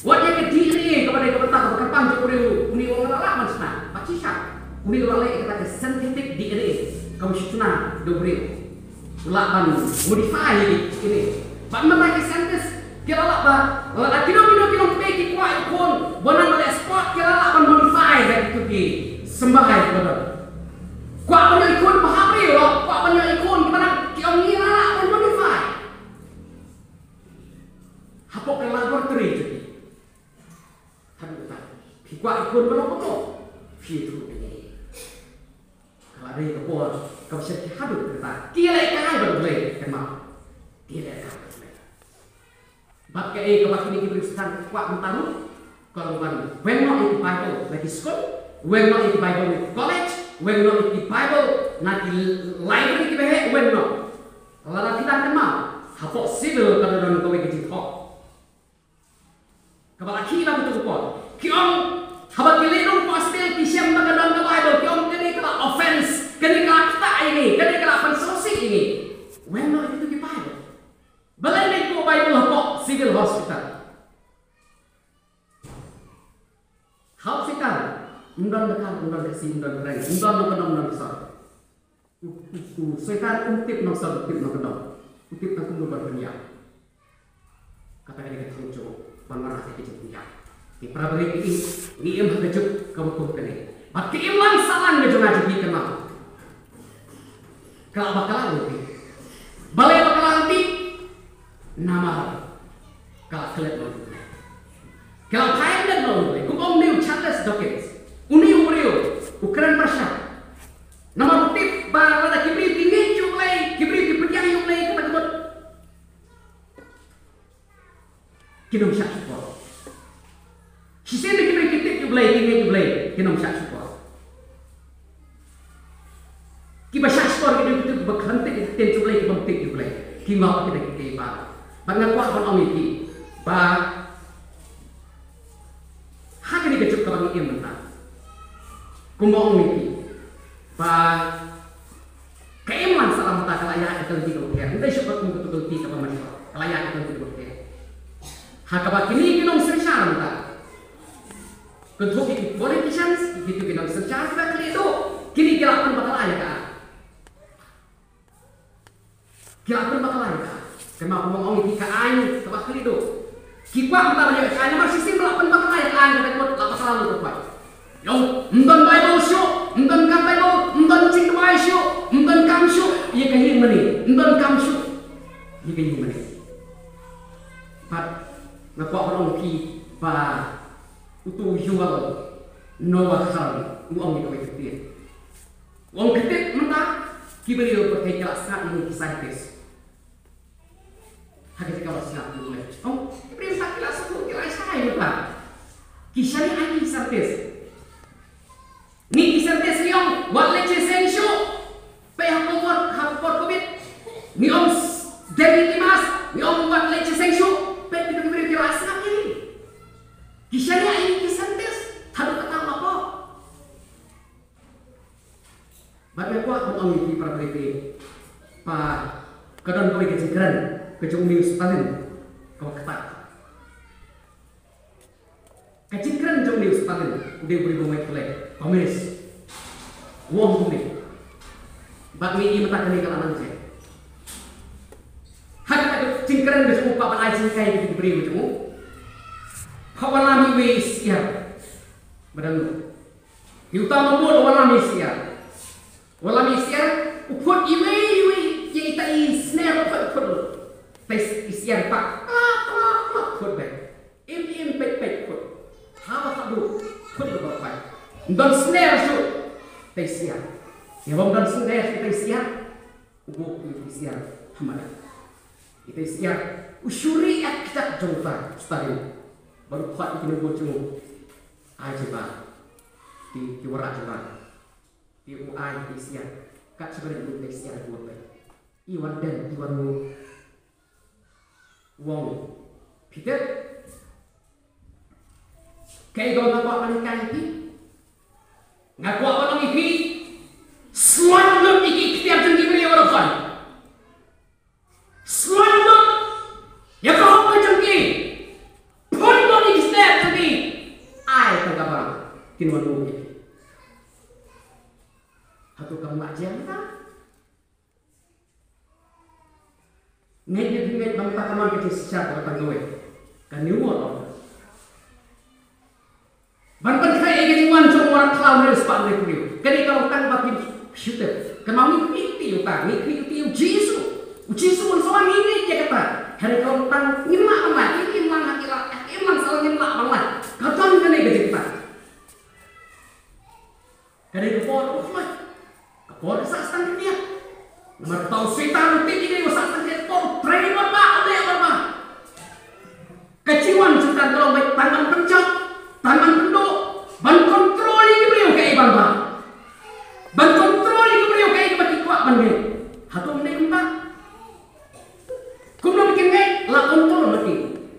Wat ïa ka D N A kaba dei ka bynta kaba kyrpang jong u briew, une u ong ngi la lah ban shna. Bad shisha, une u la leh ïa kata ka synthetic D N A kaba shu shna da u briew. Lah ban modify ïa kine. Bad mynta ki scientist ki la lah ba, lada kino kino ki nongpeit ki kwah ïa u khun ba nang leh sport, ki la lah ban modify da kito ki symbai ba don. Kwah ban ïoh ïa u khun ba hap briew, kwah ban ïoh ïa u khun ba nang, ki ong ngi la lah ban modify. Hapoh ka laboratory jong ki. Haduh katta, phi kwah ïa u khun ba long kumno, phi ïathuh ïa ngi. Ka la dei ka por kaba shyrkhei haduh katta. Ki lehkai bad U Blei, kynmaw. Ki lehkai bad U Blei. Bad kaei kaba kine ki briew Soitan ki kwah mynta ruh, ka long ban weng noh ïa ki Bible na ki skul, weng noh ïa ki Bible na ki college, weng noh ïa ki Bible na ki library kiba heh, weng noh. Lada phi dang kynmaw, hapoh civil ka don kawei ka jingthoh kaba la khih lang ha kito ki por. Ki ong, haba ki leit rung hapoh civil ki shem ba ka don ka Bible, ki ong kane ka la offense, kane ka la ktah ïa ngi, kane ka la pynsngewsih ïa ngi. Weng noh ïa kito ki Bible. Balei leit buh Bible hapoh civil hospital? Ha u Soitan ym don Dkhar, ym don Khasi, ym don Phareng, ym don Nongkyndong, ym don Sor. U, u, u Soitan um tip Nongsor, um tip Nongkyndong. U tip tang kumno ban pynïap. Kata ka dei ka thong jong u ban wanrah ïa ka jingpynïap. Te para bangeit, ngi im, ngi im ha ka juk kaba kum kane. Bad ka imlang sahlang ka jong nga jong phi, kynmaw, ka la bakla lynti. Balei bakla lynti? Namar ka la klet noh ïa U Blei. Ka la phai klet noh ïa U Blei. Kum ong une u Charles Dawkins, une u briew u kren pyrshah. Namar u tip ba lada ki briew ki ngeit ïa U Blei, ki briew ki pdiang ïa U Blei, kata ka mut kin ym shah shukor. Shisien ba ki briew ki tip ïa U Blei, ki ngeit ïa U Blei, kin ym shah shukor. Kiba shah shukor ki dei kito kiba kren tip ïa ka ktien jong U Blei, kiba ym tip ïa U Blei. Ki ngop ïa kita kiei kiei baroh. Bad nga kwah ban ong ïa phi ba ha kane ka juk kaba ngi im mynta, kumba ong ïa phi ba ka imlang sahlang mynta ka la ïaid ha ka lynti kaba pher. Ym dei shuh kum kato ka lynti kaba mynshwa, ka la ïaid ha ka lynti kaba pher. Ha kaba kine ki nongsynshar mynta, kynthup ïa ki politicians, kito ki nongsynshar kiba khlieh duh, kine ki la pynbakla ïa ka aiñ. Ki la pynbakla ïa ka aiñ. Kynmaw kumba ong ïa phi, ka aiñ kaba khlieh duh. Ki kwah mynta ban ïoh ïa ka aiñ namar shisien ba la pynbakla ïa ka aiñ, kata ka mut la bakla lut ka poi. Ïoh, ym don Baibl shuh, ym don kam Baibl, ym don jingduwai shuh, ym don kam shuh ïa ka ïingmane, ym don kam shuh ïa ka ïingmane. Bad nga kwah ban ong ïa phi ba uto u Yuval Noah Harari u ong ïa kawei ka ktien. U ong ka tip mynta ki briew pyrthei ki la sngap ïa ngi ki scientist. Ha ka jaka ba sngap u leh. Ong, ki briew ta ki la sngewthuh, ki la shai mynta. Ki shaniah ïa ki Santes. Ngi ki Santes ngi ong, wat leit shisien shuh. Peit ha ka por, ha ka por covid. Ngi ong s-, dei ngi ki mask, ngi ong wat leit shisien shuh. Peit ki briew ki la sngap ïa ngi. Ki shaniah ïa ngi ki Santes. Haduh katta la pop. Bad nga kwah ban ong ïa phi para bangeit, ba ka don kawei ka jingkren ka jong u Stalin kaba ktah. Ka jingkren jong u Stalin, u dei u briew ba ngeit Blei, komunis. U ong kumne. Bad ngi ïohi mynta kane ka la nang jia. Ha kata ka jingkren ka jong u, pat ban ai jinghikai ïa ki briew jong u, pat wallam iwei i syiar ba dang lut. Ïa uta u mut u wallam i syiar. Wallam i syiar, u phut iwei iwei ïa ita i sner, u phut, u phut lut. Ita i syiar pat, pat, pat, pat, phut beit. Im im, peit peit, phut. Haba khadduh, phut lut baroh kai. Ym don sner shuh ita i syiar. Ïa bym don sner shuh ita i syiar, u buh ita i syiar ha madan. Ita i syiar, u shu rieh ïa ka kjat jong uta Stalin. Bad u khot ïa ki nongbud jong u. Ai jingwan. Ki, ki wanrah jingwan. Te u ai ita i syiar. Kat shaba rit ita i syiar, i buh beit. I wan dem, i wan muh. U ong, Peter, kaei kaba nga kwah ban hikai ïa phi? Nga kwah ban ong ïa phi, slot lut ïa ki iktiar jong ki briew baroh khoit. Slot lut ïa ka hok ka jong ki. Phut lut ïa ki iktiar jong ki. Ai tang kaba kin wan muh ïa phi. Hato kam lah jia mynta? Ngeit ne phi ngeit ba mynta ka long ka jingshisha kaba tang kawei. Ka New World Order. Ban pynkhreh ïa ka jingwan jong u wanrah khlaw hynriew spah hynriew hynriew. Kane ka long tang ba kin shu tip. Ka ma ngi khmih ïa uta, ngi khmih ïa u Jisu. U Jisu un sa wan, ngi ngeit ïa kata. Hynrei ka long tang ngim lah ban lait, ngim lang ha ki lad, ngim lang sa, ngim lah ban lait. Ka don kane ka jingtang. Ka dei ka por ba khloit. Ka por ka sah tang khyndiat. Namar uta u Soitan u tip ïa kane, u sah tang khyndiat, ka por u trei bad ba u leh bad ba. Ka jingwan jong u Soitan ka long beit tang ban pynjot, tang ban pynduh, ban kontrol ïa ki briew kaei ban bam. Ban kontrol ïa ki briew kaei kaba ki kwah ban ngeit. Hato ym dei kumta? Kumno ba kin ngeit, la kontrol ma ki.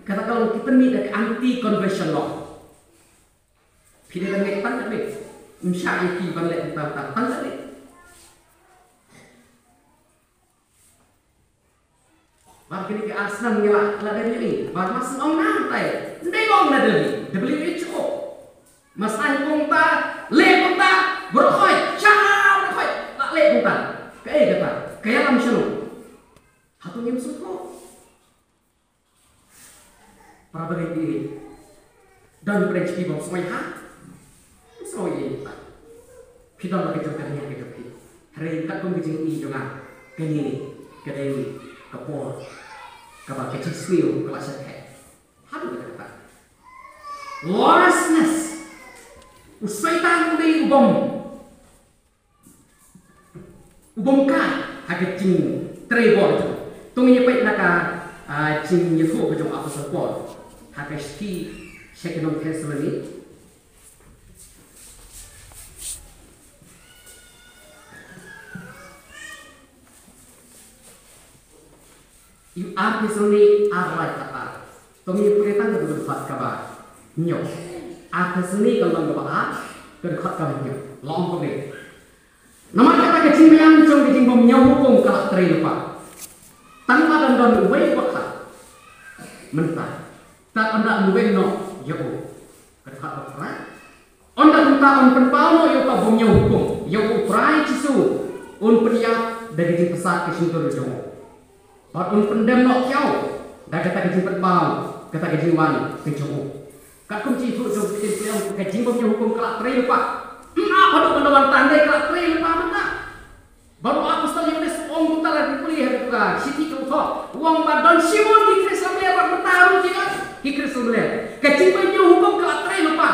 Kata ka long, ki pynmih da ka anti-conversion law. Phi dei ban ngeit tang katne. Ym shah ïa phi ban leh tang, tang, tang katne. Bad kine ki ar snem ngi la, la dep ïohi. Bad ma shu ong nangtai. Ym dei ba ong na Delhi, W H O. Ma shu ong kumta, leh kumta, baroh khoit, sha baroh khoit, la leh kumta. Kaei kata? Ka ïalam shano? Hato ngim sngewthuh? Para bangeit, don pyrshah phi bym sngewbha? Ym sngewbha ïa phi. Phi don la ka jong ka niat ka jong phi. Hynrei katkum ka jingïohi jong nga, kane ka dei ka por kaba ka jingsniew ka la shah theh. Haduh katta katta. Lawlessness. U Soitan u dei u bym U bym kai ha ka jingtrei bor jong u. To ngin ïa peit na ka, ah, jingïathuh ka jong u Apostol Paul ha ka shithi sha ki nong Thessaloni. Ïa u ar Thessaloni ar lai khat ar. To ngin ïa pule tang ka dkhot kaba hynñiew. Ar Thessaloni ka lynnong kaba ar, ka dkhot kaba hynñiew. La ong kumne. Namar kata ka jingbiang jong ka jingbymñiew hukum ka la trei lypa. Tang ba don don uwei uba khlad mynta, tad ynda un weng noh ïa u. Ka dkhot ba phra. Ynda kumta un pynpaw noh ïa uta u bymñiew hukum, ïa u Trai Jisu, un pynïap da ka jingpyrsad ka shyntur jong u. Bad un pyndem noh ïa u da kata ka jingpynpaw kata ka jingwan ka jong u. Katkum jingïathuh jong ka ktien, ka jingbymñiew hukum ka la trei lypa. Ym ap haduh ban da wan tang, dei ka la trei lypa mynta. Bad u Apostol Ïoannis u ong kumta, lada phi pule ha ka shithi ka Uthoh, u ong ba don shibun ki Khristan mlien bad mynta ruh ki don ki Khristan mlien. Ka jingbymñiew hukum ka la trei lypa.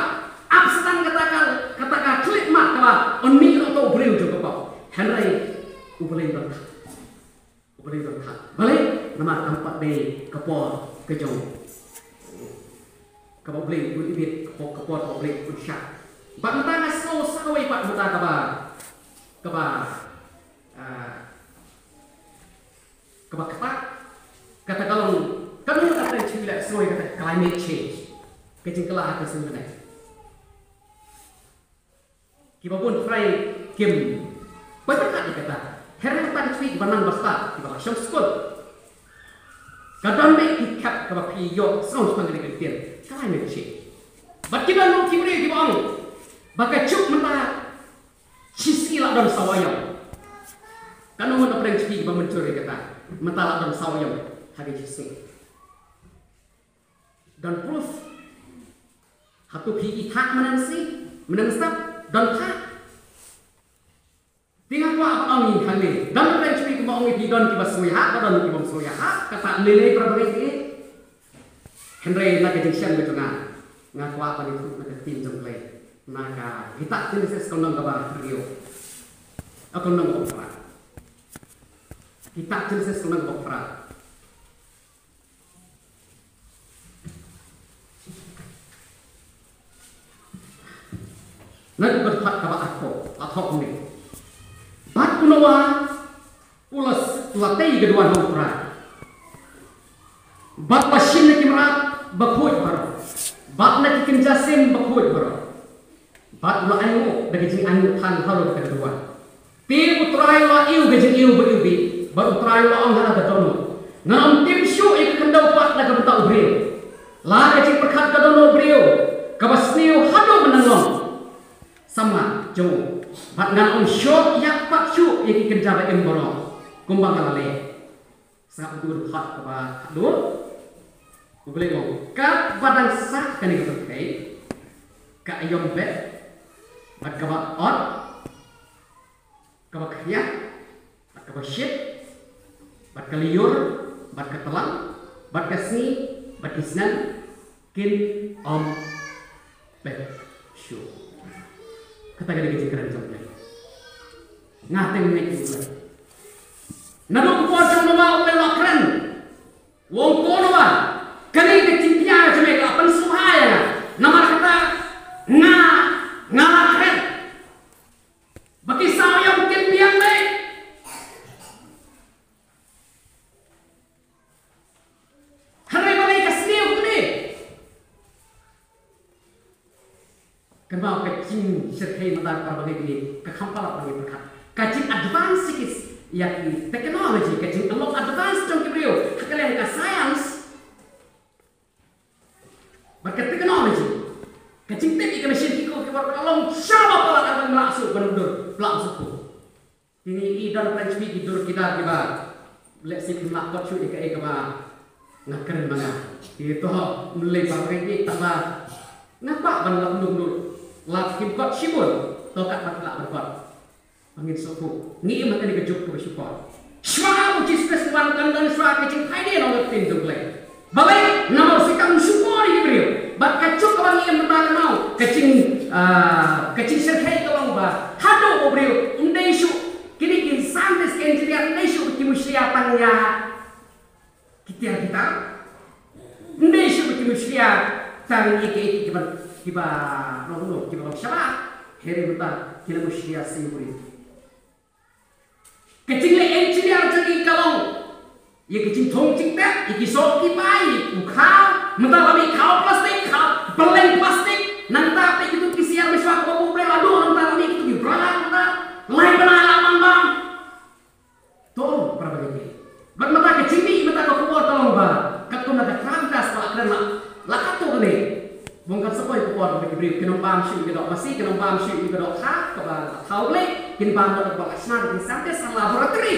Ap sa tang kata ka, kata ka khyllipmat kaba un mih ruh uta u briew jong ka pop. Hynrei U Blei u don. U U dei don thad. Balei? Namar kam pat dei ka por ka jong kaba U Blei u ibit, ka por, ka por kaba U Blei u shah. Bad mynta nga sngew sa kawei pat mynta kaba, kaba, ah, kaba kata, kata ka long, kano kata ka jingpyrshah sngew kata climate change. Ka jingkylla ha ka sngi mynne. Kiba bun trai kim pyrkhat ïa kata. Hynrei tang shi kiba nang bastad kiba la shong skul. Ka don beit ki khep kaba phi ïoh sngew shaphang kane ka ktien climate change. Bad ki don ruh ki briew kiba ong ba ka juk mynta shi sngi la don saw aïom. Kano ngan pyrshang shi kiba mynjur ïa kata. Mynta la don saw aïom ha ka shi sngi. Don proof. Hato phi i thah mynne shi, mynne step, don thah. Te nga kwah ban ong ïa phi hangne, don pynshoi kumba ong ïa phi don kiba sngewsih, ba don kiba sngewsih. Kata lei lei para bangeit. Hynrei na ka jingshem ka jong nga, nga kwah ban ïathuh na ka ktien jong U Blei. Na ka kitab Jenesis ka lynnong kaba hynriew. Ka lynnong kaba phra. Kitab Jenesis ka lynnong kaba phra. Na ka dkhot kaba arphew, arphew hynriew. Bad u Noah u la, la tei ka duwan ha u Trai. Bad la shim na ki mrad bakhuid baroh. Bad na ki kynja sim bakhuid baroh. Bad u la ainguh da ka jingainguh than halor ka duwan. Te u Trai u la ïoh ka jingïoh ba ïoh bit, bad u Trai u la ong ha ka dohnud, ngan ym tim shuh ïa ka khyndew pat na ka bynta u briew. La ka jingpyrkhat ka dohnud briew kaba sniew haduh mynnyngkong samla jong u, bad ngan ym shoh ïap pat shuh ïa ki kynja ba im baroh kumba nga la leh. Sa u dur hot kaba haduh. U Blei u ong, katba dang sah kane ka pyrthei, ka aïom beit bad kaba ot, kaba khñiang bad kaba shit, bad ka lyiur bad ka tlang, bad ka sngi bad ki snem, kin ym beit shuh. Kata ka dei ka jingkren jong U Blei. Nga teng ne ki U Blei. Naduh ka por jong Noah U Blei u la kren. U ong, ko Noah, kane ka jingpyni jong me ka la pynsngewbha ïa nga. Namar kata nga, nga la kren ba ki saw aïom kin biang beit. Hynrei balei ka sniew kumne? Kynmaw, ka jingshyrkhei mynta para bangeit, ka kham palat ba ngi pyrkhat. Ka jing advance ïa ki, ïa ki technology, ka jinglong advance jong ki briew ha ka liang ka science bad ka technology. Ka jingtip ïa ka machine, ki khubor ka long shaba palat, ban lah shuh ban dur, lah shuh. Te ngi i don pynshoi ki dur ki dar kiba lehse phim lah kot shuh ïa kaei kaba nga kren ma nga. Te to, mlei ba ngi i tang ba nga kwah ban lah dur dur. Lah phim kot shibun, to katba lah ban kot. Ba ngin sngewthuh, ngi im ha kane ka juk kaba shukor. Shuwa U Jisu Khrist u wan, kan don shuwa ka jingphaidien, ong ka ktien jong U Blei. Balei? Namar sa kam shukor ïa ki briew. Bad ka juk kaba ngi im mynta ka long, ka jing, ah, ka jingshyrkhei ka long ba haduh u briew um dei shuh, kine ki scientist, ki engineer, um dei shuh ki mushlia tang ïa ki tiar ki tar. Um dei shuh ki mushlia tang ïa ki, ki, kiba, kiba long, long, kiba long shabar. Hynrei mynta ki la mushlia sa ïa u briew. Ka jingleh engineer jong ngi ka long ïa ka jingthung jingtep, ïa ki soh ki pai, ïa u khaw, mynta la mih khaw plastik, khaw pynleng plastik, nangta peit kito ki syiar mynshuwa kaba U Blei la duh, nangta la mih kito ki bra, nangta lai bnai la man bam. To, para bangeit. Bad mynta ka jingmih, mynta ka khubor ka long ba katkum na ka Travitas ba la kren, la, la katto kane. Bun kan sa poi ka por ba ki briew kin ym bam shuh ïa ka doh masi, kin ym bam shuh ïa ka doh kha kaba la thaw U Blei, kin bam da kaba la shna da ki scientist ha laboratory.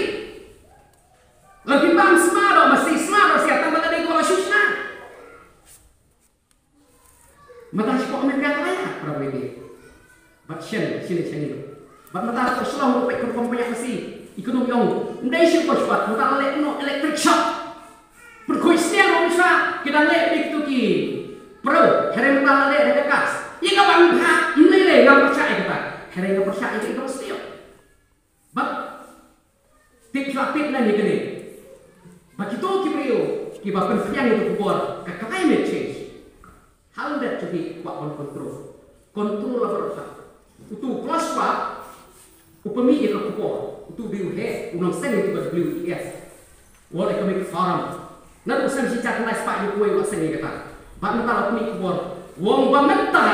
La kin bam sma doh masi, sma doh syiar, tang ba ka dei kaba la shu shna. Mynta sha America ka la ïaid, para bangeit. Bad shen, shen shen. Bad mynta ka shlong ruh peit kum kum pynïap masi. Ïa kano ym ïoh. Ym dei shuh ba shuh. Mynta la leh kumno, electric shock. Pynkhuid sniang ruh shuh. Ki dang leh beit kito ki pro. Hynrei mynta la leh da ka gas. Ïa ka ban bha, ym lei lei, ngam pyrshah ïa kata. Hynrei nga pyrshah ïa ka, ïa ka ba sniew. Bad tip shuwa tip na ïa kane. Ba kito ki briew kiba pynphriang ïa ka khubor ka climate change. Hal dep ki kwah ban control. Control la baroh. Utu u Klaus Schwab u pynmih ïa ka khubor. Utu u dei u heh, u nongseng ïa ka W E F, World Economic Forum. Naduh u snem shi hajar khyndai spah hynñiew phew wei u la seng ïa kata. Bad mynta la pynmih khubor. U ong ba mynta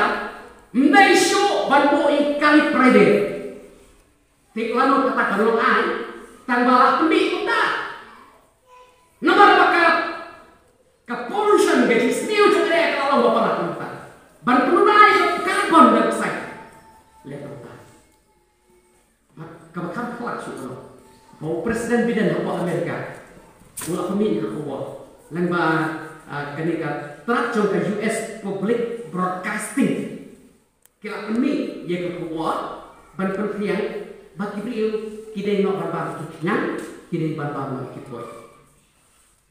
ym dei shuh ban buh ïa ka kali private. Te lano kata ka long ai, tang ba la pynmih kumta. Namar ba ka, ka pollution, ka jingsniew jong ka dei ka long ba palat kumta. Ban pynlong ai ka carbon dioxide. Leh kumta. Ba ka ba kham khlak shuh ka long ba u President Biden hapoh America u la pynmih ka khubor. Lyngba, ah, kane ka tnat jong ka U S Public Broadcasting. Ki la pynmih ïa ka khubor ban pynphriang ba ki briew ki dei noh ban bam ki khñiang, ki dei ban bam noh ki puit.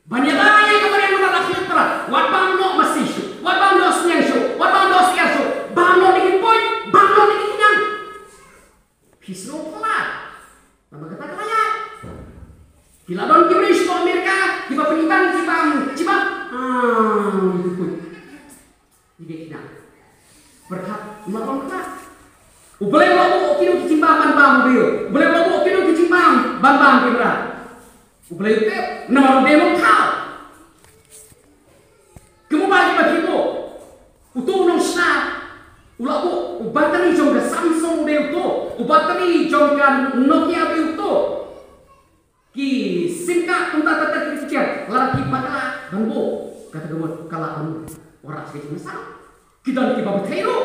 Ban ïada ïa ka mariang namar la khlieh pra, wat bam noh masi shuh, wat bam noh sniang shuh, wat bam noh syiar shuh, bam noh da ki puit, bam noh da ki khñiang. Phi sngew palat. Namar kata ka la ïaid. Ki la don ki briew shapoh America kiba pynitang, kiba, kiba, ah, ki puit. Ki dei khñiang. Pyrkhat, ma ong pyrkhat. U Blei u la buh kino ki jingbam ban bam u briew. U Blei u la buh kino ki jingbam ban bam ki mrad. U Blei u tip, namar u dei nongthaw. Ka mobile ba phi buh. Utu u nongshna u la buh, u battery jong ka Samsung u dei utu. U battery jong ka Nokia u dei utu. Ki sim card kumta, ta, ta, ki sim card. Lada phi bakla ban buh, kata ka mut ka la ban buh. Ora ka jingmasa. Ki don kiba bthei ruh.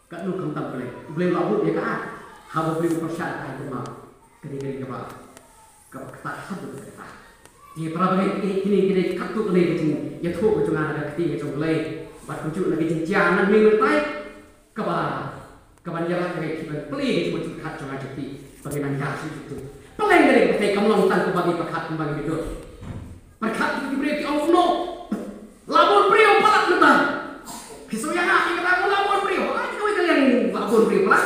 Katno khamtam Blei. Blei la buh ïa ka ai. Haba Blei u pyrshah ai kumba. Ka dei, ka dei kaba, kaba ktah haduh katta. Te para bangeit, kine ki dei katto katne ka jingïathuh ka jong nga na ka ktien ka jong Blei. Bad kumjuh na ka jingjia na mynmiet mynta. Kaba, kaban ïarap ïa ngi ban plie ïa ki jingmut jingpyrkhat jong nga jong phi ba ngin nang ïa shu jingmut. Pynlong ïa ngi ka pyrthei kam long tang kumba ngi pyrkhat kumba ngi mutdur. Pyrkhat ïa ki briew ki ong kumno. La bun briew palat mynta. Phi sngew ïa nga ïa kata, la bun briew. Ai kawei ka liang la bun briew palat.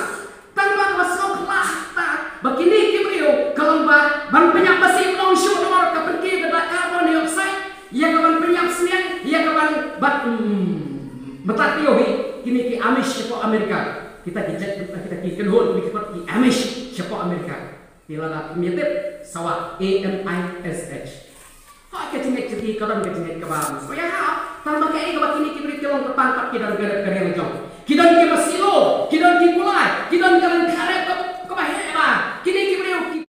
Tang ba kaba sngewkhlaiñ ta ba kine ki briew ka long ba ban pynïap masi ym long shuh namar ka pynkhih ka carbon dioxide. Ïa ka ban pynïap sniang, ïa ka ban bat, mm, mynta ki ïohi kine ki Amish shapoh America. Kita ki jait, kita ki kynhun, kita ki Amish shapoh America. Ki la da ki miet tip, Sawa, A M I S H. Ha ka jingngeit jong ki ka don ka jingngeit kaba, oh ïa ha, tang ba kaei kaba kine ki briew ki long ka tang pat ki don ka dep ka riang jong. Ki don ki masi lo, ki don ki kulai, ki don ka dang ka dep